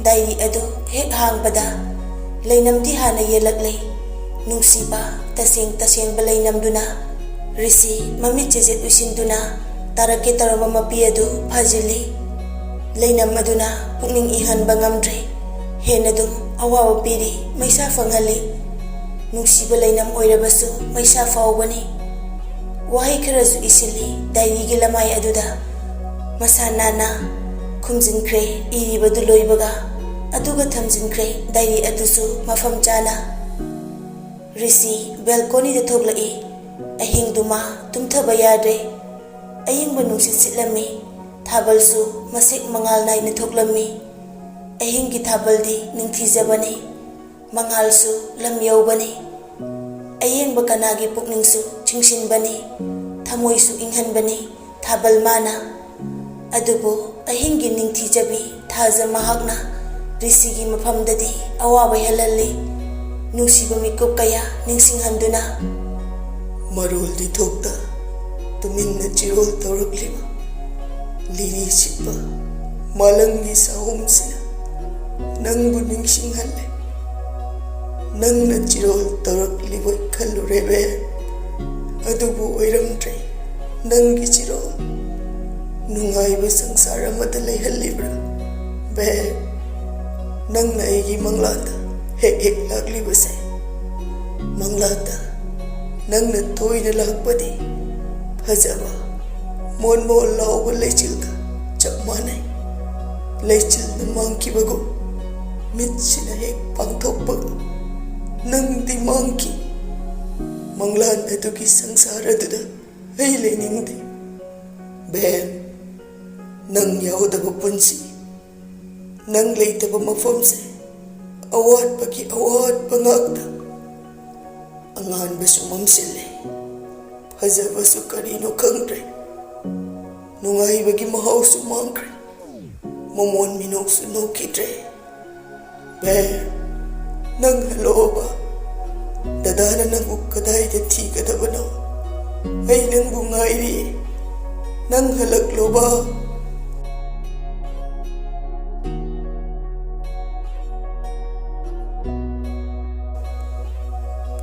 ꯗꯥꯏꯔꯤ ꯑꯗꯨ ꯍꯦꯛ ꯍꯥꯡꯕꯗ ꯂꯩꯅꯝꯗꯤ ꯍꯥꯟꯅ ꯌꯦꯜꯂꯛꯂꯦ꯫ ꯅꯨꯡꯁꯤꯕ, ꯇꯁꯦꯡ ꯇꯁꯦꯡꯕ ꯂꯩꯅꯝꯗꯨꯅ ꯔꯤꯁꯤ ꯃꯃꯤꯠ ꯆꯦꯖꯦꯠ ꯎꯏꯁꯤꯟꯗꯨꯅ ꯇꯥꯔꯛꯀꯦ ꯇꯧꯔꯝꯕ ꯃꯄꯤ ꯑꯗꯨ ꯐꯥꯖꯤꯜꯂꯤ꯫ ꯂꯩꯅꯝ ꯑꯗꯨꯅ ꯄꯨꯛꯅꯤꯡ ꯏꯪꯍꯟꯕ ꯉꯝꯗ꯭ꯔꯦ꯫ ꯍꯦꯟꯅ ꯑꯗꯨꯝ ꯑꯋꯥꯕ ꯄꯤꯔꯤ, ꯃꯩꯁꯥ ꯐꯪꯍꯜꯂꯤ꯫ ꯅꯨꯡꯁꯤꯕ ꯂꯩꯅꯝ ꯑꯣꯏꯔꯕꯁꯨ ꯃꯩꯁꯥ ꯐꯥꯎꯕꯅꯤ꯫ ꯋꯥꯍꯩ ꯈꯔꯁꯨ ꯏꯁꯤꯜꯂꯤ ꯗꯥꯏꯔꯤꯒꯤ ꯂꯃꯥꯏ ꯑꯗꯨꯗ꯫ ꯃꯁꯥ ꯅꯥꯟꯅ ꯈꯨꯝꯖꯤꯟꯈ꯭ꯔꯦ ꯏꯔꯤꯕꯗꯨ ꯂꯣꯏꯕꯒ, ꯑꯗꯨꯒ ꯊꯝꯖꯤꯟꯈ꯭ꯔꯦ ꯗꯥꯏꯔꯤ ꯑꯗꯨꯁꯨ ꯃꯐꯝ ꯆꯥꯅ꯫ ꯔꯤꯁꯤ ꯕꯦꯜꯀꯣꯅꯤꯗ ꯊꯣꯛꯂꯛꯏ꯫ ꯑꯍꯤꯡꯗꯨꯃ ꯇꯨꯝꯊꯕ ꯌꯥꯗ꯭ꯔꯦ꯫ ꯑꯌꯤꯡꯕ ꯅꯨꯡꯁꯤꯠ ꯁꯤꯠꯂꯝꯃꯤ꯫ ꯊꯥꯕꯜꯁꯨ ꯃꯁꯦꯛ ꯃꯉꯥꯜ ꯅꯥꯏꯅ ꯊꯣꯛꯂꯝꯃꯤ꯫ ꯑꯍꯤꯡꯒꯤ ꯊꯥꯕꯜꯗꯤ ꯅꯤꯡꯊꯤꯖꯕꯅꯤ꯫ ꯃꯉꯥꯜꯁꯨ ꯂꯝ ꯌꯧꯕꯅꯤ꯫ ꯑꯌꯦꯡꯕ ꯀꯅꯥꯒꯤ ꯄꯨꯛꯅꯤꯡꯁꯨ ꯆꯤꯡꯁꯤꯟꯕꯅꯤ꯫ ꯊꯃꯣꯏꯁꯨ ꯏꯪꯍꯟꯕꯅꯤ ꯊꯥꯕꯜ ꯃꯥꯅ꯫ ꯑꯗꯨꯕꯨ ꯑꯍꯤꯡꯒꯤ ꯅꯤꯡꯊꯤꯖꯕꯤ ꯊꯥꯖ ꯃꯍꯥꯛꯅ ꯔꯤꯁꯤꯒꯤ ꯃꯐꯝꯗꯗꯤ ꯑꯋꯥꯕ ꯍꯦꯜꯍꯜꯂꯤ꯫ ꯅꯨꯡꯁꯤꯕ ꯃꯤꯀꯨꯞ ꯀꯌꯥ ꯅꯤꯡꯁꯤꯡꯍꯟꯗꯨꯅ꯫ ꯃꯔꯣꯜꯗꯤ ꯊꯣꯛꯇ ꯇꯨꯃꯤꯟꯅ ꯆꯤꯔꯣꯜ ꯇꯧꯔꯛꯂꯤꯕ ꯂꯤꯔꯤ ꯁꯤꯠꯄ ꯃꯥꯂꯪꯒꯤ ꯁꯥꯍꯨꯝꯁꯤꯅ ꯅꯪꯕꯨ ꯅꯤꯡꯁꯤꯡꯍꯜꯂꯦ꯫ ꯅꯪꯅ ꯆꯤꯔꯣꯜ ꯇꯧꯔꯛꯂꯤꯕꯣꯏ ꯈꯜꯂꯨꯔꯦ ꯕꯦ, ꯑꯗꯨꯕꯨ ꯑꯣꯏꯔꯝꯗ꯭ꯔꯦ꯫ ꯅꯪꯒꯤ ꯆꯤꯔꯣꯜ ꯅꯨꯡꯉꯥꯏꯕ ꯁꯪꯁꯥꯔ ꯑꯃꯗ ꯂꯩꯍꯜꯂꯤꯕ꯭ꯔꯥ ꯕꯦ? ꯅꯪꯅ ꯑꯩꯒꯤ ꯃꯪꯂꯥꯟꯗ ꯍꯦꯛ ꯍꯦꯛ ꯂꯥꯛꯂꯤꯕꯁꯦ, ꯃꯪꯂꯥꯟꯗ ꯅꯪꯅ ꯇꯣꯏꯅ ꯂꯥꯛꯄꯗꯤ ꯐꯖꯕ ꯃꯣꯟ ꯃꯣꯟ ꯂꯥꯎꯕ ꯂꯩꯆꯤꯜꯒ ꯆꯞ ꯃꯥꯟꯅꯩ꯫ ꯂꯩꯆꯤꯜꯅ ꯃꯥꯡꯈꯤꯕꯒꯨꯝ ꯃꯤꯠꯁꯤꯅ ꯍꯦꯛ ꯄꯥꯡꯊꯣꯛꯄꯒ ꯅꯪꯗꯤ ꯃꯥꯡꯈꯤ꯫ ꯃꯪꯂꯥꯟ ꯑꯗꯨꯒꯤ ꯁꯪꯁꯥꯔ ꯑꯗꯨꯗ ꯑꯩ ꯂꯩꯅꯤꯡꯗꯦ ꯕꯦ꯫ ꯅꯪ ꯌꯥꯎꯗꯕ ꯄꯨꯟꯁꯤ, ꯅꯪ ꯂꯩꯇꯕ ꯃꯐꯝꯁꯦ ꯑꯋꯥꯠꯄꯒꯤ ꯑꯋꯥꯠꯄ ꯉꯥꯛꯇ꯫ ꯑꯉꯥꯟꯕꯁꯨ ꯃꯝꯁꯤꯜꯂꯦ, ꯐꯖꯕꯁꯨ ꯀꯔꯤꯅꯣ ꯈꯪꯗ꯭ꯔꯦ, ꯅꯨꯡꯉꯥꯏꯕꯒꯤ ꯃꯍꯥꯎꯁꯨ ꯃꯥꯡꯈ꯭ꯔꯦ, ꯃꯃꯣꯟ ꯃꯤꯅꯣꯛꯁꯨ ꯅꯣꯛꯈꯤꯗ꯭ꯔꯦ꯫ ꯕꯦ, ꯅꯪ ꯍꯜꯂꯛꯑꯣꯕ꯫ ꯗꯗꯥꯅ ꯅꯪꯕꯨ ꯀꯗꯥꯏꯗ ꯊꯤꯒꯗꯕꯅꯣ? ꯑꯩ ꯅꯪꯕꯨ ꯉꯥꯏꯔꯤ꯫ ꯅꯪ ꯍꯜꯂꯛꯂꯣꯕ꯫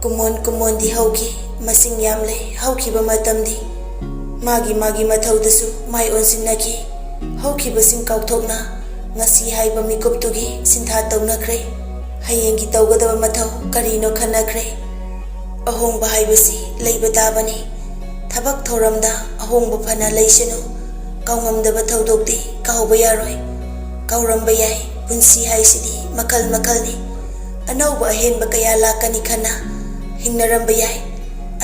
ꯀꯨꯃꯣꯟ ꯀꯨꯃꯣꯟꯗꯤ ꯍꯧꯈꯤ, ꯃꯁꯤꯡ ꯌꯥꯝꯂꯦ ꯍꯧꯈꯤꯕ ꯃꯇꯝꯗꯤ꯫ ꯃꯥꯒꯤ ꯃꯥꯒꯤ ꯃꯊꯧꯗꯁꯨ ꯃꯥꯏ ꯑꯣꯟꯁꯤꯟꯅꯈꯤ꯫ ꯍꯧꯈꯤꯕꯁꯤꯡ ꯀꯥꯎꯊꯣꯛꯅ ꯉꯁꯤ ꯍꯥꯏꯕ ꯃꯤꯀꯨꯞꯇꯨꯒꯤ ꯁꯤꯟꯊꯥ ꯇꯧꯅꯈ꯭ꯔꯦ꯫ ꯍꯌꯦꯡꯒꯤ ꯇꯧꯒꯗꯕ ꯃꯊꯧ ꯀꯔꯤꯅꯣ ꯈꯟꯅꯈ꯭ꯔꯦ꯫ ꯑꯍꯣꯡꯕ ꯍꯥꯏꯕꯁꯤ ꯂꯩꯕ ꯇꯥꯕꯅꯤ꯫ ꯊꯕꯛ ꯊꯧꯔꯝꯗ ꯑꯍꯣꯡꯕ ꯐꯅ ꯂꯩꯁꯅꯨ꯫ ꯀꯥꯎꯉꯝꯗꯕ ꯊꯧꯗꯣꯛꯇꯤ ꯀꯥꯎꯕ ꯌꯥꯔꯣꯏ꯫ ꯀꯥꯎꯔꯝꯕ ꯌꯥꯏ, ꯄꯨꯟꯁꯤ ꯍꯥꯏꯁꯤꯗꯤ ꯃꯈꯜ ꯃꯈꯜꯅꯤ꯫ ꯑꯅꯧꯕ ꯑꯍꯦꯟꯕ ꯀꯌꯥ ꯂꯥꯛꯀꯅꯤ ꯈꯟꯅ ꯍꯤꯡꯅꯔꯝꯕ ꯌꯥꯏ꯫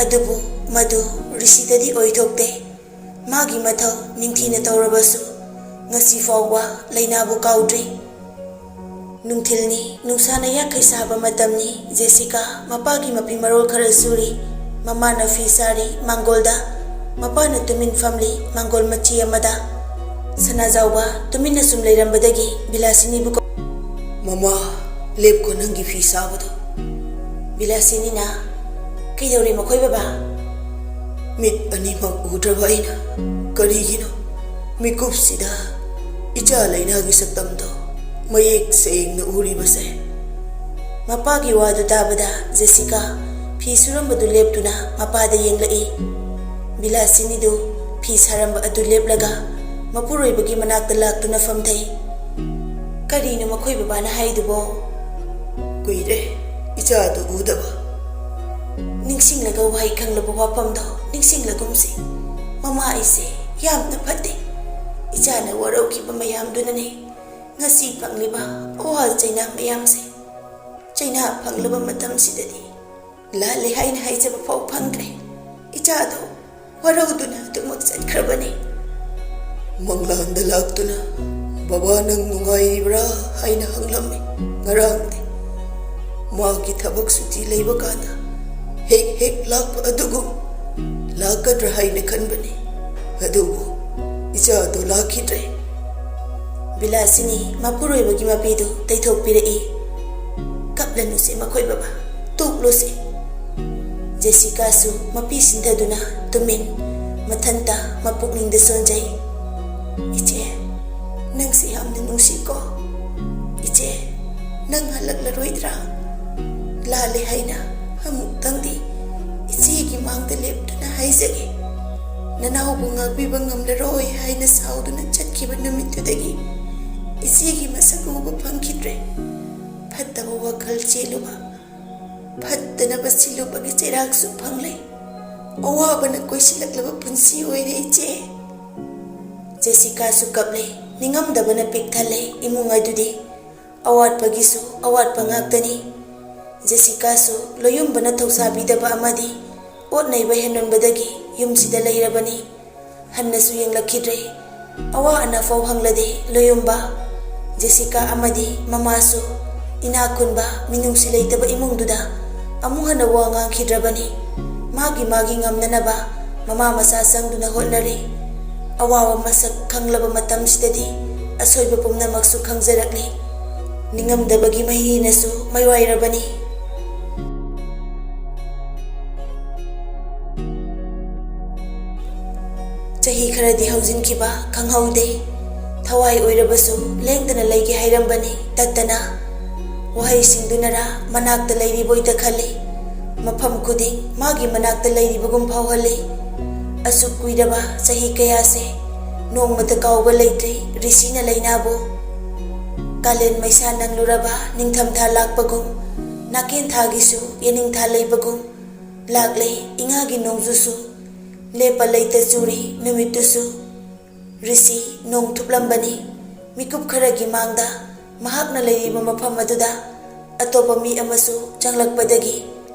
ꯑꯗꯨꯕꯨ ꯃꯗꯨ ꯔꯤꯁꯤꯗꯗꯤ ꯑꯣꯏꯊꯣꯛꯇꯦ꯫ ꯃꯥꯒꯤ ꯃꯊꯧ ꯅꯤꯡꯊꯤꯅ ꯇꯧꯔꯕꯁꯨ ꯉꯁꯤ ꯐꯥꯎꯕ ꯂꯥꯏꯅꯥꯕꯨ ꯀꯥꯎꯗ꯭ꯔꯤ꯫ ꯅꯨꯡꯊꯤꯜꯅꯤ, ꯅꯨꯡꯁꯥꯅ ꯌꯥꯈꯩ ꯁꯥꯕ ꯃꯇꯝꯅꯤ꯫ ꯖꯦꯁꯤꯀꯥ ꯃꯄꯥꯒꯤ ꯃꯐꯤ ꯃꯔꯣꯜ ꯈꯔ ꯁꯨꯔꯤ꯫ ꯃꯃꯥꯅ ꯐꯤ ꯁꯥꯔꯤ ꯃꯥꯡꯒꯣꯜꯗ꯫ ꯃꯄꯥꯅ ꯇꯨꯃꯤꯟ ꯐꯝꯂꯤ ꯃꯥꯡꯒꯣꯜ ꯃꯆꯤ ꯑꯃꯗ꯫ ꯁꯅꯥꯖꯥꯎꯕ ꯇꯨꯃꯤꯟꯅ ꯁꯨꯝ ꯂꯩꯔꯝꯕꯗꯒꯤ ꯕꯤꯂꯥꯁꯤꯅꯤꯕꯨ ꯀꯧ-, "ꯃꯃꯥ, ꯂꯦꯞꯈꯣ ꯅꯪꯒꯤ ꯐꯤ ꯁꯥꯕꯗꯣ꯫" ꯕꯤꯂꯥꯁꯤꯅꯤꯅ, "ꯀꯩꯗꯧꯔꯦ ꯃꯈꯣꯏ ꯕꯕꯥ?" ꯃꯤꯠ ꯑꯅꯤꯃꯛ ꯎꯗ꯭ꯔꯕ ꯑꯩꯅ ꯀꯔꯤꯒꯤꯅꯣ ꯃꯤꯀꯨꯞꯁꯤꯗ ꯏꯆꯥ ꯂꯩꯅꯥꯒꯤ ꯁꯛꯇꯝꯗꯣ ꯃꯌꯦꯛ ꯁꯦꯡꯅ ꯎꯔꯤꯕꯁꯦ? ꯃꯄꯥꯒꯤ ꯋꯥꯗꯨ ꯇꯥꯕꯗ ꯖꯦꯁꯤꯀꯥ ꯐꯤ ꯁꯨꯔꯝꯕꯗꯨ ꯂꯦꯞꯇꯨꯅ ꯃꯄꯥꯗ ꯌꯦꯡꯂꯛꯏ꯫ ꯕꯤꯂꯥꯁꯤꯅꯤꯗꯨ ꯐꯤ ꯁꯥꯔꯝꯕ ꯑꯗꯨ ꯂꯦꯞꯂꯒ ꯃꯄꯨꯔꯣꯏꯕꯒꯤ ꯃꯅꯥꯛꯇ ꯂꯥꯛꯇꯨꯅ ꯐꯝꯊꯩ꯫ "ꯀꯔꯤꯅꯣ ꯃꯈꯣꯏ ꯕꯕꯥꯅ ꯍꯥꯏꯗꯨꯕꯣ?" "ꯀꯨꯏꯔꯦ ꯏꯆꯥꯗꯨ ꯎꯗꯕ꯫ ꯅꯤꯡꯁꯤꯡꯂꯒ ꯋꯥꯍꯩ ꯈꯪꯂꯕ ꯋꯥꯐꯝꯗꯣ ꯅꯤꯡꯁꯤꯡꯂꯒꯨꯝꯁꯤ꯫ ꯃꯃꯥ ꯑꯩꯁꯦ ꯌꯥꯝꯅ ꯐꯠꯇꯦ꯫ ꯏꯆꯥꯅ ꯋꯥꯔꯧꯈꯤꯕ ꯃꯌꯥꯝꯗꯨꯅꯅꯦ ꯉꯁꯤ ꯐꯪꯂꯤꯕ ꯑꯋꯥ ꯆꯩꯅꯥ ꯃꯌꯥꯝꯁꯦ꯫ ꯆꯩꯅꯥ ꯐꯪꯂꯕ ꯃꯇꯝꯁꯤꯗꯗꯤ ꯂꯥꯜꯂꯦ ꯍꯥꯏꯅ ꯍꯥꯏꯖꯕ ꯐꯥꯎ ꯐꯪꯗ꯭ꯔꯦ꯫ ꯏꯆꯥꯗꯣ ꯋꯥꯔꯧꯗꯨꯅ ꯑꯗꯨꯃꯛ ꯆꯠꯈ꯭ꯔꯕꯅꯤ꯫" "ꯃꯪꯂꯥꯟꯗ ꯂꯥꯛꯇꯨꯅ ꯕꯕꯥ ꯅꯪ ꯅꯨꯡꯉꯥꯏꯔꯤꯕ꯭ꯔꯥ ꯍꯥꯏꯅ ꯍꯪꯂꯝꯃꯤ ꯉꯔꯥꯡꯗꯤ꯫ ꯃꯥꯒꯤ ꯊꯕꯛ ꯁꯨꯇꯤ ꯂꯩꯕ ꯀꯥꯟꯗ ꯍꯦꯛ ꯍꯦꯛ ꯂꯥꯛꯄ ꯑꯗꯨꯒꯨꯝ ꯂꯥꯛꯀꯗ꯭ꯔꯥ ꯍꯥꯏꯅ ꯈꯟꯕꯅꯤ꯫ ꯑꯗꯨꯕꯨ ꯏꯆꯥꯗꯣ ꯂꯥꯛꯈꯤꯗ꯭ꯔꯦ꯫" ꯕꯤꯂꯥꯁꯤꯅꯤ ꯃꯄꯨꯔꯣꯏꯕꯒꯤ ꯃꯄꯤꯗꯨ ꯇꯩꯊꯣꯛꯄꯤꯔꯛꯏ꯫ "ꯀꯞꯂꯅꯨꯁꯦ ꯃꯈꯣꯏ ꯕꯕꯥ, ꯇꯣꯛꯂꯣꯁꯦ꯫" ꯖꯦꯁꯤꯀꯥꯁꯨ ꯃꯄꯤ ꯁꯤꯟꯊꯗꯨꯅ ꯇꯨꯃꯤꯟ ꯃꯊꯟꯇ ꯃꯄꯨꯛꯅꯤꯡꯗ ꯁꯣꯟꯖꯩ꯫ "ꯏꯆꯦ, ꯅꯪꯁꯦ ꯌꯥꯝꯅ ꯅꯨꯡꯁꯤꯀꯣ꯫ ꯏꯆꯦ, ꯅꯪ ꯍꯜꯂꯛꯂꯔꯣꯏꯗ꯭ꯔꯥ? ꯂꯥꯜꯂꯦ ꯍꯥꯏꯅ ꯑꯃꯨꯛꯇꯪꯗꯤ ꯏꯆꯦꯒꯤ ꯃꯥꯡꯗ ꯂꯦꯞꯇꯨꯅ ꯍꯥꯏꯖꯒꯦ꯫ ꯅꯅꯥꯎꯕꯨ ꯉꯥꯛꯄꯤꯕ ꯉꯝꯂꯔꯣꯏ ꯍꯥꯏꯅ ꯁꯥꯎꯗꯨꯅ ꯆꯠꯈꯤꯕ ꯅꯨꯃꯤꯠꯇꯨꯗꯒꯤ ꯏꯆꯦꯒꯤ ꯃꯁꯛ ꯎꯕ ꯐꯪꯈꯤꯗ꯭ꯔꯦ꯫ ꯐꯠꯇꯕ ꯋꯥꯈꯜ ꯆꯦꯜꯂꯨꯕ, ꯐꯠꯇꯅꯕ ꯁꯤꯜꯂꯨꯕꯒꯤ ꯆꯩꯔꯥꯛꯁꯨ ꯐꯪꯂꯦ꯫ ꯑꯋꯥꯕꯅ ꯀꯣꯏꯁꯤꯜꯂꯛꯂꯕ ꯄꯨꯟꯁꯤ ꯑꯣꯏꯔꯦ ꯏꯆꯦ꯫" ꯖꯦꯁꯤꯀꯥꯁꯨ ꯀꯞꯂꯦ꯫ ꯅꯤꯡꯉꯝꯗꯕꯅ ꯄꯤꯛ ꯊꯜꯂꯦ ꯏꯃꯨꯡ ꯑꯗꯨꯗꯤ꯫ ꯑꯋꯥꯠꯄꯒꯤꯁꯨ ꯑꯋꯥꯠꯄ ꯉꯥꯛꯇꯅꯤ꯫ ꯖꯦꯁꯤꯀꯥꯁꯨ ꯂꯣꯌꯨꯝꯕꯅ ꯊꯧꯁꯥꯕꯤꯗꯕ ꯑꯃꯗꯤ ꯑꯣꯠ ꯅꯩꯕ ꯍꯦꯟꯃꯟꯕꯗꯒꯤ ꯌꯨꯝꯁꯤꯗ ꯂꯩꯔꯕꯅꯤ꯫ ꯍꯟꯅꯁꯨ ꯌꯦꯡꯂꯛꯈꯤꯗ꯭ꯔꯦ꯫ ꯑꯋꯥ ꯑꯅꯥ ꯐꯥꯎ ꯍꯪꯂꯗꯦ ꯂꯣꯌꯨꯝꯕ꯫ ꯖꯦꯁꯤꯀꯥ ꯑꯃꯗꯤ ꯃꯃꯥꯁꯨ ꯏꯅꯥꯛ ꯈꯨꯟꯕ, ꯃꯤꯅꯨꯡꯁꯤ ꯂꯩꯇꯕ ꯏꯃꯨꯡꯗꯨꯗ ꯑꯃꯨꯛ ꯍꯟꯅ ꯋꯥ ꯉꯥꯡꯈꯤꯗ꯭ꯔꯕꯅꯤ꯫ ꯃꯥꯒꯤ ꯃꯥꯒꯤ ꯉꯝꯅꯅꯕ ꯃꯃꯥ ꯃꯆꯥ ꯆꯪꯗꯨꯅ ꯍꯣꯠꯅꯔꯤ꯫ ꯑꯋꯥꯕ ꯃꯁꯛ ꯈꯪꯂꯕ ꯃꯇꯝꯁꯤꯗꯗꯤ ꯑꯁꯣꯏꯕ ꯄꯨꯝꯅꯃꯛꯁꯨ ꯈꯪꯖꯔꯛꯂꯤ꯫ ꯅꯤꯡꯉꯝꯗꯕꯒꯤ ꯃꯍꯤꯅꯁꯨ ꯃꯩꯋꯥꯏꯔꯕꯅꯤ꯫ ꯆꯍꯤ ꯈꯔꯗꯤ ꯍꯧꯖꯤꯟꯈꯤꯕ ꯈꯪꯍꯧꯗꯦ꯫ ꯊꯋꯥꯏ ꯑꯣꯏꯔꯕꯁꯨ ꯂꯦꯡꯗꯅ ꯂꯩꯒꯦ ꯍꯥꯏꯔꯝꯕꯅꯤ ꯇꯠꯇꯅ꯫ ꯋꯥꯍꯩꯁꯤꯡꯗꯨꯅꯔ ꯃꯅꯥꯛꯇ ꯂꯩꯔꯤꯕꯣꯏꯗ ꯈꯜꯂꯤ꯫ ꯃꯐꯝ ꯈꯨꯗꯤꯡ ꯃꯥꯒꯤ ꯃꯅꯥꯛꯇ ꯂꯩꯔꯤꯕꯒꯨꯝ ꯐꯥꯎꯍꯜꯂꯤ꯫ ꯑꯁꯨꯛ ꯀꯨꯏꯔꯕ ꯆꯍꯤ ꯀꯌꯥꯁꯦ ꯅꯣꯡꯃꯇ ꯀꯥꯎꯕ ꯂꯩꯇ꯭ꯔꯤ ꯔꯤꯁꯤꯅ ꯂꯩꯅꯥꯕꯨ꯫ ꯀꯥꯂꯦꯟ ꯃꯩꯁꯥ ꯅꯪꯂꯨꯔꯕ ꯅꯤꯡꯊꯝꯊꯥ ꯂꯥꯛꯄꯒꯨꯝ, ꯅꯥꯀꯦꯟ ꯊꯥꯒꯤꯁꯨ ꯌꯦꯅꯤꯡꯊꯥ ꯂꯩꯕꯒꯨꯝ ꯂꯥꯛꯂꯦ ꯏꯉꯥꯒꯤ ꯅꯣꯡꯖꯨꯁꯨ꯫ ꯂꯦꯞꯄ ꯂꯩꯇ ꯆꯨꯔꯤ ꯅꯨꯃꯤꯠꯇꯨꯁꯨ꯫ ꯔꯤꯁꯤ ꯅꯣꯡ ꯊꯨꯞꯂꯝꯕꯅꯤ꯫ ꯃꯤꯀꯨꯞ ꯈꯔꯒꯤ ꯃꯥꯡꯗ ꯃꯍꯥꯛꯅ ꯂꯩꯔꯤꯕ ꯃꯐꯝ ꯑꯗꯨꯗ ꯑꯇꯣꯞꯄ ꯃꯤ ꯑꯃꯁꯨ ꯆꯪꯂꯛꯄꯗꯒꯤ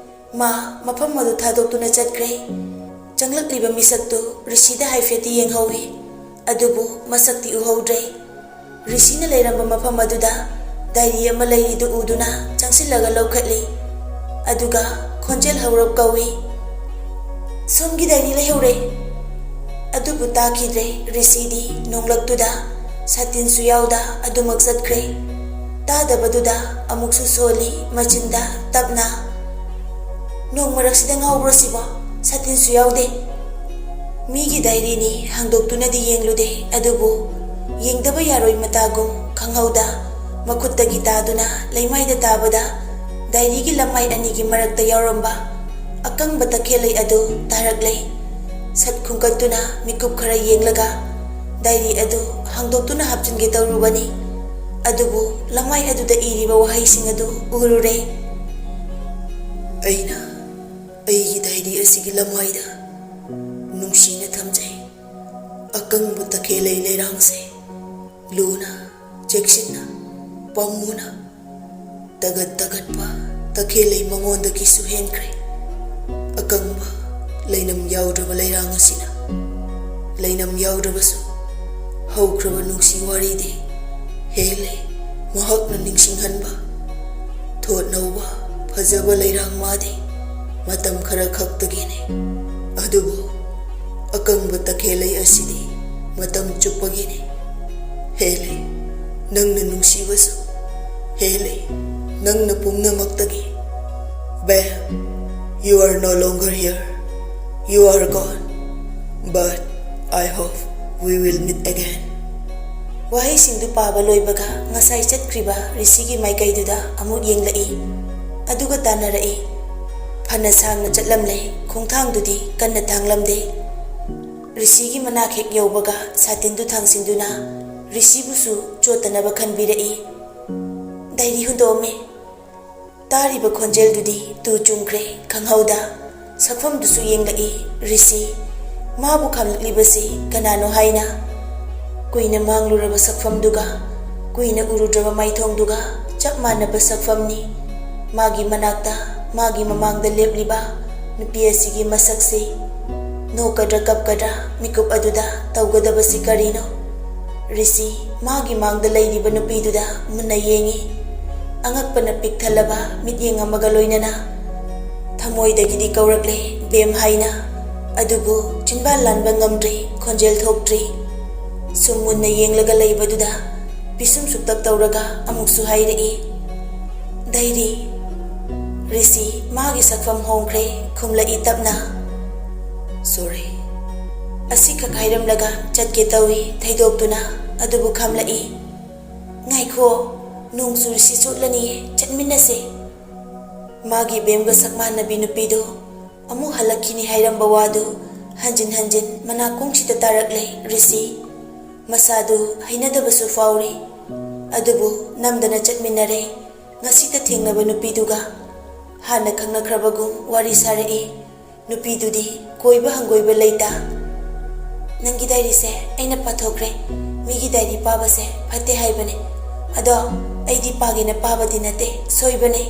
ꯃꯥ ꯃꯐꯝ ꯑꯗꯨ ꯊꯥꯗꯣꯛꯇꯨꯅ ꯆꯠꯈ꯭ꯔꯦ꯫ ꯆꯪꯂꯛꯂꯤꯕ ꯃꯤꯁꯛꯇꯨ ꯔꯤꯁꯤꯗ ꯍꯥꯏꯐꯦꯠꯇꯤ ꯌꯦꯡꯍꯧꯏ, ꯑꯗꯨꯕꯨ ꯃꯁꯛꯇꯤ ꯎꯍꯧꯗ꯭ꯔꯦ꯫ ꯔꯤꯁꯤꯅ ꯂꯩꯔꯝꯕ ꯃꯐꯝ ꯑꯗꯨꯗ ꯗꯥꯏꯔꯤ ꯑꯃ ꯂꯩꯔꯤꯗꯨ ꯎꯗꯨꯅ ꯆꯪꯁꯤꯜꯂꯒ ꯂꯧꯈꯠꯂꯤ꯫ ꯑꯗꯨꯒ ꯈꯣꯟꯖꯦꯜ ꯍꯧꯔꯞ ꯀꯧꯏ, "ꯁꯣꯝꯒꯤ ꯗꯥꯏꯔꯤ ꯂꯩꯍꯧꯔꯦ!" ꯑꯗꯨꯕꯨ ꯇꯥꯈꯤꯗ꯭ꯔꯦ꯫ ꯔꯤꯁꯤꯗꯤ ꯅꯣꯡꯂꯛꯇꯨꯗ ꯁꯥꯇꯤꯟꯁꯨ ꯌꯥꯎꯗ ꯑꯗꯨꯃꯛ ꯆꯠꯈ꯭ꯔꯦ꯫ ꯇꯥꯗꯕꯗꯨꯗ ꯑꯃꯨꯛꯁꯨ ꯁꯣꯜꯂꯤ ꯃꯆꯤꯟꯗ ꯇꯞꯅ, "ꯅꯣꯡ ꯃꯔꯛꯁꯤꯗ ꯉꯥꯎꯕ꯭ꯔꯣ ꯁꯤꯕꯣ? ꯁꯥꯇꯤꯟꯁꯨ ꯌꯥꯎꯗꯦ!" ꯃꯤꯒꯤ ꯗꯥꯏꯔꯤꯅꯤ ꯍꯥꯡꯗꯣꯛꯇꯨꯅꯗꯤ ꯌꯦꯡꯂꯨꯗꯦ, ꯑꯗꯨꯕꯨ ꯌꯦꯡꯗꯕ ꯌꯥꯔꯣꯏ ꯃꯇꯥꯒꯨꯝ ꯈꯪꯍꯧꯗ ꯃꯈꯨꯠꯇꯒꯤ ꯇꯥꯗꯨꯅ ꯂꯩꯃꯥꯏꯗ ꯇꯥꯕꯗ ꯗꯥꯏꯔꯤꯒꯤ ꯂꯃꯥꯏ ꯑꯅꯤꯒꯤ ꯃꯔꯛꯇ ꯌꯥꯎꯔꯝꯕ ꯑꯀꯪꯕ ꯇꯈꯦꯜꯂꯩ ꯑꯗꯨ ꯇꯥꯔꯛꯂꯦ꯫ ꯁꯠ ꯈꯨꯝꯀꯠꯇꯨꯅ ꯃꯤꯀꯨꯞ ꯈꯔ ꯌꯦꯡꯂꯒ ꯗꯥꯏꯔꯤ ꯑꯗꯨ ꯍꯥꯡꯗꯣꯛꯇꯨꯅ ꯍꯥꯞꯆꯤꯟꯒꯦ ꯇꯧꯔꯨꯕꯅꯤ, ꯑꯗꯨꯕꯨ ꯂꯃꯥꯏ ꯑꯗꯨꯗ ꯏꯔꯤꯕ ꯋꯥꯍꯩꯁꯤꯡ ꯑꯗꯨ ꯎꯔꯨꯔꯦ꯫ "ꯑꯩꯅ ꯑꯩꯒꯤ ꯗꯥꯏꯔꯤ ꯑꯁꯤꯒꯤ ꯂꯃꯥꯏꯗ ꯅꯨꯡꯁꯤꯅ ꯊꯝꯖꯩ꯫ ꯑꯀꯪꯕ ꯇꯈꯦꯜꯂꯩ ꯂꯩꯔꯥꯡꯁꯦ ꯂꯨꯅ, ꯆꯦꯛꯁꯤꯟꯅ, ꯄꯥꯝꯃꯨꯅ ꯇꯒꯠ ꯇꯒꯠꯄ ꯇꯈꯦꯜꯂꯩ ꯃꯉꯣꯟꯗꯒꯤꯁꯨ ꯍꯦꯟꯈ꯭ꯔꯦ꯫ ꯑꯀꯪꯕ ꯂꯩꯅꯝ ꯌꯥꯎꯗ꯭ꯔꯕ ꯂꯩꯔꯥꯡ ꯑꯁꯤꯅ ꯂꯩꯅꯝ ꯌꯥꯎꯗ꯭ꯔꯕꯁꯨ ꯍꯧꯈ꯭ꯔꯕ ꯅꯨꯡꯁꯤ ꯋꯥꯔꯤꯗꯤ ꯍꯦꯜꯂꯦ ꯃꯍꯥꯛꯅ ꯅꯤꯡꯁꯤꯡꯍꯟꯕ꯫ ꯊꯣꯠ ꯅꯧꯕ ꯐꯖꯕ ꯂꯩꯔꯥꯡ ꯃꯥꯗꯤ ꯃꯇꯝ ꯈꯔ ꯈꯛꯇꯒꯤꯅꯤ, ꯑꯗꯨꯕꯨ ꯑꯀꯪꯕ ꯇꯈꯦꯜꯂꯩ ꯑꯁꯤꯗꯤ ꯃꯇꯝ ꯆꯨꯞꯄꯒꯤꯅꯤ꯫ ꯍꯦꯜꯂꯦ ꯅꯪꯅ ꯅꯨꯡꯁꯤꯕꯁꯨ, ꯍꯦꯜꯂꯦ ꯅꯪꯅ ꯄꯨꯝꯅꯃꯛꯇꯒꯤ꯫ Bam, you are no longer here. You are gone. But I hope we will meet again. ꯋꯥꯍꯩꯁꯤꯡꯗꯨ ꯄꯥꯕ ꯂꯣꯏꯕꯒ ꯉꯁꯥꯏ ꯆꯠꯈ꯭ꯔꯤꯕ ꯔꯤꯁꯤꯒꯤ ꯃꯥꯏꯀꯩꯗꯨꯗ ꯑꯃꯨꯛ ꯌꯦꯡꯂꯛꯏ꯫ ꯑꯗꯨꯒ ꯇꯥꯟꯅꯔꯛꯏ꯫ ꯐꯅ ꯁꯥꯡꯅ ꯆꯠꯂꯝꯂꯦ, ꯈꯣꯡꯊꯥꯡꯗꯨꯗꯤ ꯀꯟꯅ ꯊꯥꯡꯂꯝꯗꯦ꯫ ꯔꯤꯁꯤꯒꯤ ꯃꯅꯥꯛ ꯍꯦꯛ ꯌꯧꯕꯒ ꯁꯥꯇꯤꯟꯗꯨ ꯊꯥꯡꯁꯤꯟꯗꯨꯅ ꯔꯤꯁꯤꯕꯨꯁꯨ ꯆꯣꯠꯇꯅꯕ ꯈꯟꯕꯤꯔꯛꯏ꯫ ꯗꯥꯏꯔꯤ ꯍꯨꯟꯗꯣꯛꯑꯝꯃꯤ꯫ ꯇꯥꯔꯤꯕ ꯈꯣꯟꯖꯦꯜꯗꯨꯗꯤ ꯇꯨ ꯆꯨꯡꯈ꯭ꯔꯦ, ꯈꯪꯍꯧꯗ꯫ ꯁꯛꯐꯝꯗꯨꯁꯨ ꯌꯦꯡꯂꯛꯏ ꯔꯤꯁꯤ꯫ ꯃꯥꯕꯨ ꯈꯥꯝꯂꯛꯂꯤꯕꯁꯤ ꯀꯅꯥꯅꯣ ꯍꯥꯏꯅ꯫ ꯀꯨꯏꯅ ꯃꯥꯡꯂꯨꯔꯕ ꯁꯛꯐꯝꯗꯨꯒ, ꯀꯨꯏꯅ ꯎꯔꯨꯗ꯭ꯔꯕ ꯃꯥꯏꯊꯣꯡꯗꯨꯒ ꯆꯞ ꯃꯥꯟꯅꯕ ꯁꯛꯐꯝꯅꯤ꯫ ꯃꯥꯒꯤ ꯃꯅꯥꯛꯇ, ꯃꯥꯒꯤ ꯃꯃꯥꯡꯗ ꯂꯦꯞꯂꯤꯕ ꯅꯨꯄꯤ ꯑꯁꯤꯒꯤ ꯃꯁꯛꯁꯤ꯫ ꯅꯣꯛꯀꯗ꯭ꯔꯥ ꯀꯞꯀꯗ꯭ꯔꯥ ꯃꯤꯀꯨꯞ ꯑꯗꯨꯗ ꯇꯧꯒꯗꯕꯁꯤ ꯀꯔꯤꯅꯣ? ꯔꯤꯁꯤ ꯃꯥꯒꯤ ꯃꯥꯡꯗ ꯂꯩꯔꯤꯕ ꯅꯨꯄꯤꯗꯨꯗ ꯃꯨꯟꯅ ꯌꯦꯡꯏ꯫ ꯑꯉꯛꯄꯅ ꯄꯤꯛ ꯊꯜꯂꯕ ꯃꯤꯠꯌꯦꯡ ꯑꯃꯒ ꯂꯣꯏꯅꯅ꯫ ꯊꯃꯣꯏꯗꯒꯤꯗꯤ ꯀꯧꯔꯛꯂꯦ, "ꯕꯦꯝ" ꯍꯥꯏꯅ꯫ ꯑꯗꯨꯕꯨ ꯆꯤꯟꯕꯥꯜ ꯂꯥꯟꯕ ꯉꯝꯗ꯭ꯔꯤ, ꯈꯣꯟꯖꯦꯜ ꯊꯣꯛꯇ꯭ꯔꯤ꯫ ꯁꯨꯝ ꯃꯨꯟꯅ ꯌꯦꯡꯂꯒ ꯂꯩꯕꯗꯨꯗ ꯄꯤꯁꯨꯝ ꯁꯨꯛꯇꯛ ꯇꯧꯔꯒ ꯑꯃꯨꯛꯁꯨ ꯍꯥꯏꯔꯛꯏ, "ꯗꯥꯏꯔꯤ"꯫ ꯔꯤꯁꯤ ꯃꯥꯒꯤ ꯁꯛꯐꯝ ꯍꯣꯡꯈ꯭ꯔꯦ, ꯈꯨꯝꯂꯛꯏ ꯇꯞꯅ, "Sorry"꯫ ꯑꯁꯤꯈꯛ ꯍꯥꯏꯔꯝꯂꯒ ꯆꯠꯀꯦ ꯇꯧꯏ ꯊꯩꯗꯣꯛꯇꯨꯅ, ꯑꯗꯨꯕꯨ ꯈꯥꯝꯂꯛꯏ, "ꯉꯥꯏꯈꯣ, ꯅꯣꯡ ꯆꯨꯔꯤꯁꯤ ꯆꯣꯠꯂꯅꯤꯌꯦ, ꯆꯠꯃꯤꯟꯅꯁꯦ"꯫ ꯃꯥꯒꯤ ꯕꯦꯝꯒ ꯁꯛ ꯃꯥꯟꯅꯕꯤ ꯅꯨꯄꯤꯗꯨ ꯑꯃꯨꯛ ꯍꯜꯂꯛꯈꯤꯅꯤ ꯍꯥꯏꯔꯝꯕ ꯋꯥꯗꯨ ꯍꯟꯖꯤꯟ ꯍꯟꯖꯤꯟ ꯃꯅꯥꯀꯣꯡꯁꯤꯗ ꯇꯥꯔꯛꯂꯦ ꯔꯤꯁꯤ꯫ ꯃꯁꯥꯗꯨ ꯍꯩꯅꯗꯕꯁꯨ ꯐꯥꯎꯔꯤ꯫ ꯑꯗꯨꯕꯨ ꯅꯝꯗꯅ ꯆꯠꯃꯤꯟꯅꯔꯦ ꯉꯁꯤꯇ ꯊꯦꯡꯅꯕ ꯅꯨꯄꯤꯗꯨꯒ꯫ ꯍꯥꯟꯅ ꯈꯪꯅꯈ꯭ꯔꯕꯒꯨꯝ ꯋꯥꯔꯤ ꯁꯥꯔꯛꯏ꯫ ꯅꯨꯄꯤꯗꯨꯗꯤ ꯀꯣꯏꯕ ꯍꯪꯒꯣꯏꯕ ꯂꯩꯇ꯫ "ꯅꯪꯒꯤ ꯗꯥꯏꯔꯤꯁꯦ ꯑꯩꯅ ꯄꯥꯊꯣꯛꯈ꯭ꯔꯦ꯫ ꯃꯤꯒꯤ ꯗꯥꯏꯔꯤ ꯄꯥꯕꯁꯦ ꯐꯠꯇꯦ ꯍꯥꯏꯕꯅꯦ꯫ ꯑꯗꯣ ꯑꯩꯗꯤ ꯄꯥꯒꯦꯅ ꯄꯥꯕꯗꯤ ꯅꯠꯇꯦ, ꯁꯣꯏꯕꯅꯦ"꯫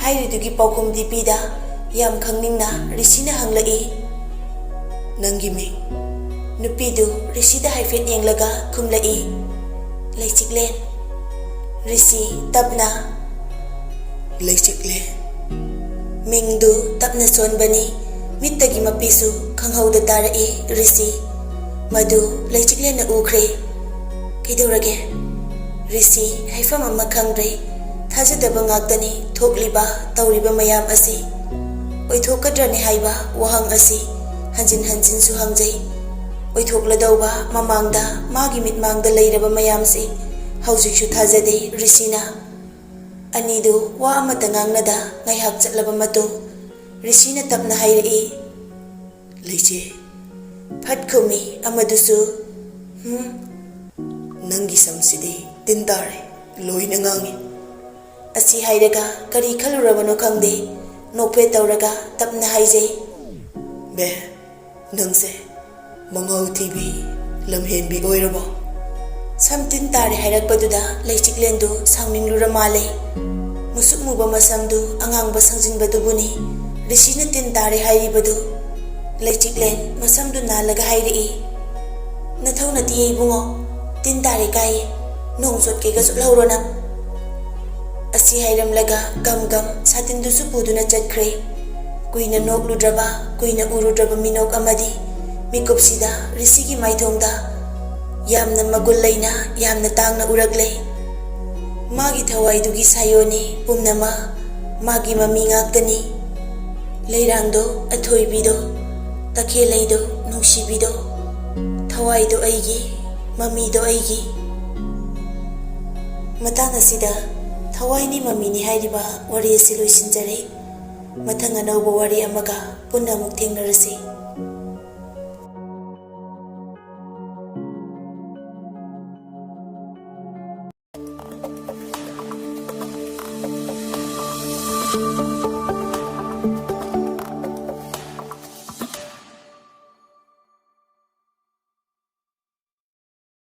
ꯍꯥꯏꯔꯤꯗꯨꯒꯤ ꯄꯥꯎꯈꯨꯝꯗꯤ ꯄꯤꯗ, ꯌꯥꯝ ꯈꯪꯅꯤꯡꯅ ꯔꯤꯁꯤꯅ ꯍꯪꯂꯛꯏ, "ꯅꯪꯒꯤ ꯃꯤꯡ?" ꯅꯨꯄꯤꯗꯨ ꯔꯤꯁꯤꯗ ꯍꯥꯏꯐꯦꯠ ꯌꯦꯡꯂꯒ ꯈꯨꯝꯂꯛꯏ, "ꯂꯩꯆꯤꯛꯂꯦꯟ"꯫ ꯔꯤꯁꯤ ꯇꯞꯅ, "ꯂꯩꯆꯤꯛꯂꯦꯟ"꯫ ꯃꯤꯡꯗꯨ ꯇꯞꯅ ꯁꯣꯟꯕꯅꯤ꯫ ꯃꯤꯠꯇꯒꯤ ꯃꯄꯤꯁꯨ ꯈꯪꯍꯧꯗ ꯇꯥꯔꯛꯏ ꯔꯤꯁꯤ꯫ ꯃꯗꯨ ꯂꯩꯆꯤꯛꯂꯦꯟꯅ ꯎꯈ꯭ꯔꯦ꯫ "ꯀꯩꯗꯧꯔꯒꯦ?" ꯔꯤꯁꯤ ꯍꯥꯏꯐꯝ ꯑꯃ ꯈꯪꯗ꯭ꯔꯦ꯫ ꯊꯥꯖꯗꯕ ꯉꯥꯛꯇꯅꯤ ꯊꯣꯛꯂꯤꯕ, ꯇꯧꯔꯤꯕ ꯃꯌꯥꯝ ꯑꯁꯤ꯫ ꯑꯣꯏꯊꯣꯛꯀꯗ꯭ꯔꯅꯦ ꯍꯥꯏꯕ ꯋꯥꯍꯪ ꯑꯁꯤ ꯍꯟꯖꯤꯟ ꯍꯟꯖꯤꯟꯁꯨ ꯍꯪꯖꯩ꯫ ꯑꯣꯏꯊꯣꯛꯂꯗꯧꯕ ꯃꯃꯥꯡꯗ ꯃꯥꯒꯤ ꯃꯤꯠꯃꯥꯡꯗ ꯂꯩꯔꯕ ꯃꯌꯥꯝꯁꯤ ꯍꯧꯖꯤꯛꯁꯨ ꯊꯥꯖꯗꯦ ꯔꯤꯁꯤꯅ꯫ ꯑꯅꯤꯗꯨ ꯋꯥ ꯑꯃꯠꯇ ꯉꯥꯡꯅꯗ ꯉꯥꯏꯍꯥꯛ ꯆꯠꯂꯕ ꯃꯇꯨꯡ ꯔꯤꯁꯤꯅ ꯇꯞꯅ ꯍꯥꯏꯔꯛꯏ, "ꯂꯩꯆꯦ?" ꯐꯠ ꯈꯨꯝꯃꯤ ꯑꯃꯗꯨꯁꯨ, "ꯍꯨꯝ?" "ꯅꯪꯒꯤ ꯁꯝꯁꯤꯗꯤ ꯇꯤꯟ ꯇꯥꯔꯦ, ꯂꯣꯏꯅ ꯉꯥꯡꯉꯤ꯫" ꯑꯁꯤ ꯍꯥꯏꯔꯒ ꯀꯔꯤ ꯈꯜꯂꯨꯔꯕꯅꯣ ꯈꯪꯗꯦ, ꯅꯣꯛꯐꯦꯠ ꯇꯧꯔꯒ ꯇꯞꯅ ꯍꯥꯏꯖꯩ, "ꯕꯦ, ꯅꯪꯁꯦ ꯃꯉꯥꯎ ꯊꯤꯕꯤ, ꯂꯝꯍꯦꯟꯕꯤ ꯑꯣꯏꯔꯕꯣ?" ꯁꯝ ꯇꯤꯟ ꯇꯥꯔꯦ ꯍꯥꯏꯔꯛꯄꯗꯨꯗ ꯂꯩꯆꯤꯛꯂꯦꯟꯗꯨ ꯁꯥꯎꯅꯤꯡꯂꯨꯔ ꯃꯥꯜꯂꯦ꯫ ꯃꯨꯁꯨꯛ ꯃꯨꯕ ꯃꯁꯝꯗꯨ ꯑꯉꯥꯡꯕ ꯁꯪꯖꯤꯟꯕꯗꯨꯕꯨꯅꯤ ꯔꯤꯁꯤꯅ ꯇꯤꯟ ꯇꯥꯔꯦ ꯍꯥꯏꯔꯤꯕꯗꯨ꯫ ꯂꯩꯆꯤꯛꯂꯦꯟ ꯃꯁꯝꯗꯨ ꯅꯥꯜꯂꯒ ꯍꯥꯏꯔꯛꯏ, "ꯅꯊꯧ ꯅꯠꯇꯤꯌꯦ ꯏꯕꯨꯡꯉꯣ, ꯇꯤꯟ ꯇꯥꯔꯦ ꯀꯥꯏꯌꯦ, ꯅꯣꯡ ꯆꯣꯠꯀꯦꯒ ꯆꯣꯠꯍꯧꯔꯣ ꯅꯪ꯫" ꯑꯁꯤ ꯍꯥꯏꯔꯝꯂꯒ ꯒꯝ ꯒꯝ ꯁꯥꯇꯤꯟꯗꯨꯁꯨ ꯄꯨꯗꯨꯅ ꯆꯠꯈ꯭ꯔꯦ꯫ ꯀꯨꯏꯅ ꯅꯣꯛꯂꯨꯗ꯭ꯔꯕ, ꯀꯨꯏꯅ ꯎꯔꯨꯗ꯭ꯔꯕ ꯃꯤꯅꯣꯛ ꯑꯃꯗꯤ ꯃꯤꯀꯨꯞꯁꯤꯗ ꯔꯤꯁꯤꯒꯤ ꯃꯥꯏꯊꯣꯡꯗ ꯌꯥꯝꯅ ꯃꯒꯨꯟ ꯂꯩꯅ, ꯌꯥꯝꯅ ꯇꯥꯡꯅ ꯎꯔꯛꯂꯦ꯫ ꯃꯥꯒꯤ ꯊꯋꯥꯏꯗꯨꯒꯤ ꯁꯥꯌꯣꯟꯅꯤ ꯄꯨꯝꯅꯃꯛ, ꯃꯥꯒꯤ ꯃꯃꯤ ꯉꯥꯛꯇꯅꯤ꯫ ꯂꯩꯔꯥꯡꯗꯣ, ꯑꯊꯣꯏꯕꯤꯗꯣ, ꯇꯈꯦꯜꯂꯩꯗꯣ, ꯅꯨꯡꯁꯤꯕꯤꯗꯣ, ꯊꯋꯥꯏꯗꯣ ꯑꯩꯒꯤ, ꯃꯃꯤꯗꯣ ꯑꯩꯒꯤ꯫ ꯃꯇꯥꯡ ꯑꯁꯤꯗ ꯊꯋꯥꯏꯅꯤ ꯃꯃꯤꯅꯤ ꯍꯥꯏꯔꯤꯕ ꯋꯥꯔꯤ ꯑꯁꯤ ꯂꯣꯏꯁꯤꯟꯖꯔꯦ꯫ ꯃꯊꯪ ꯑꯅꯧꯕ ꯋꯥꯔꯤ ꯑꯃꯒ ꯄꯨꯟꯅ ꯑꯃꯨꯛ ꯊꯦꯡꯅꯔꯁꯤ꯫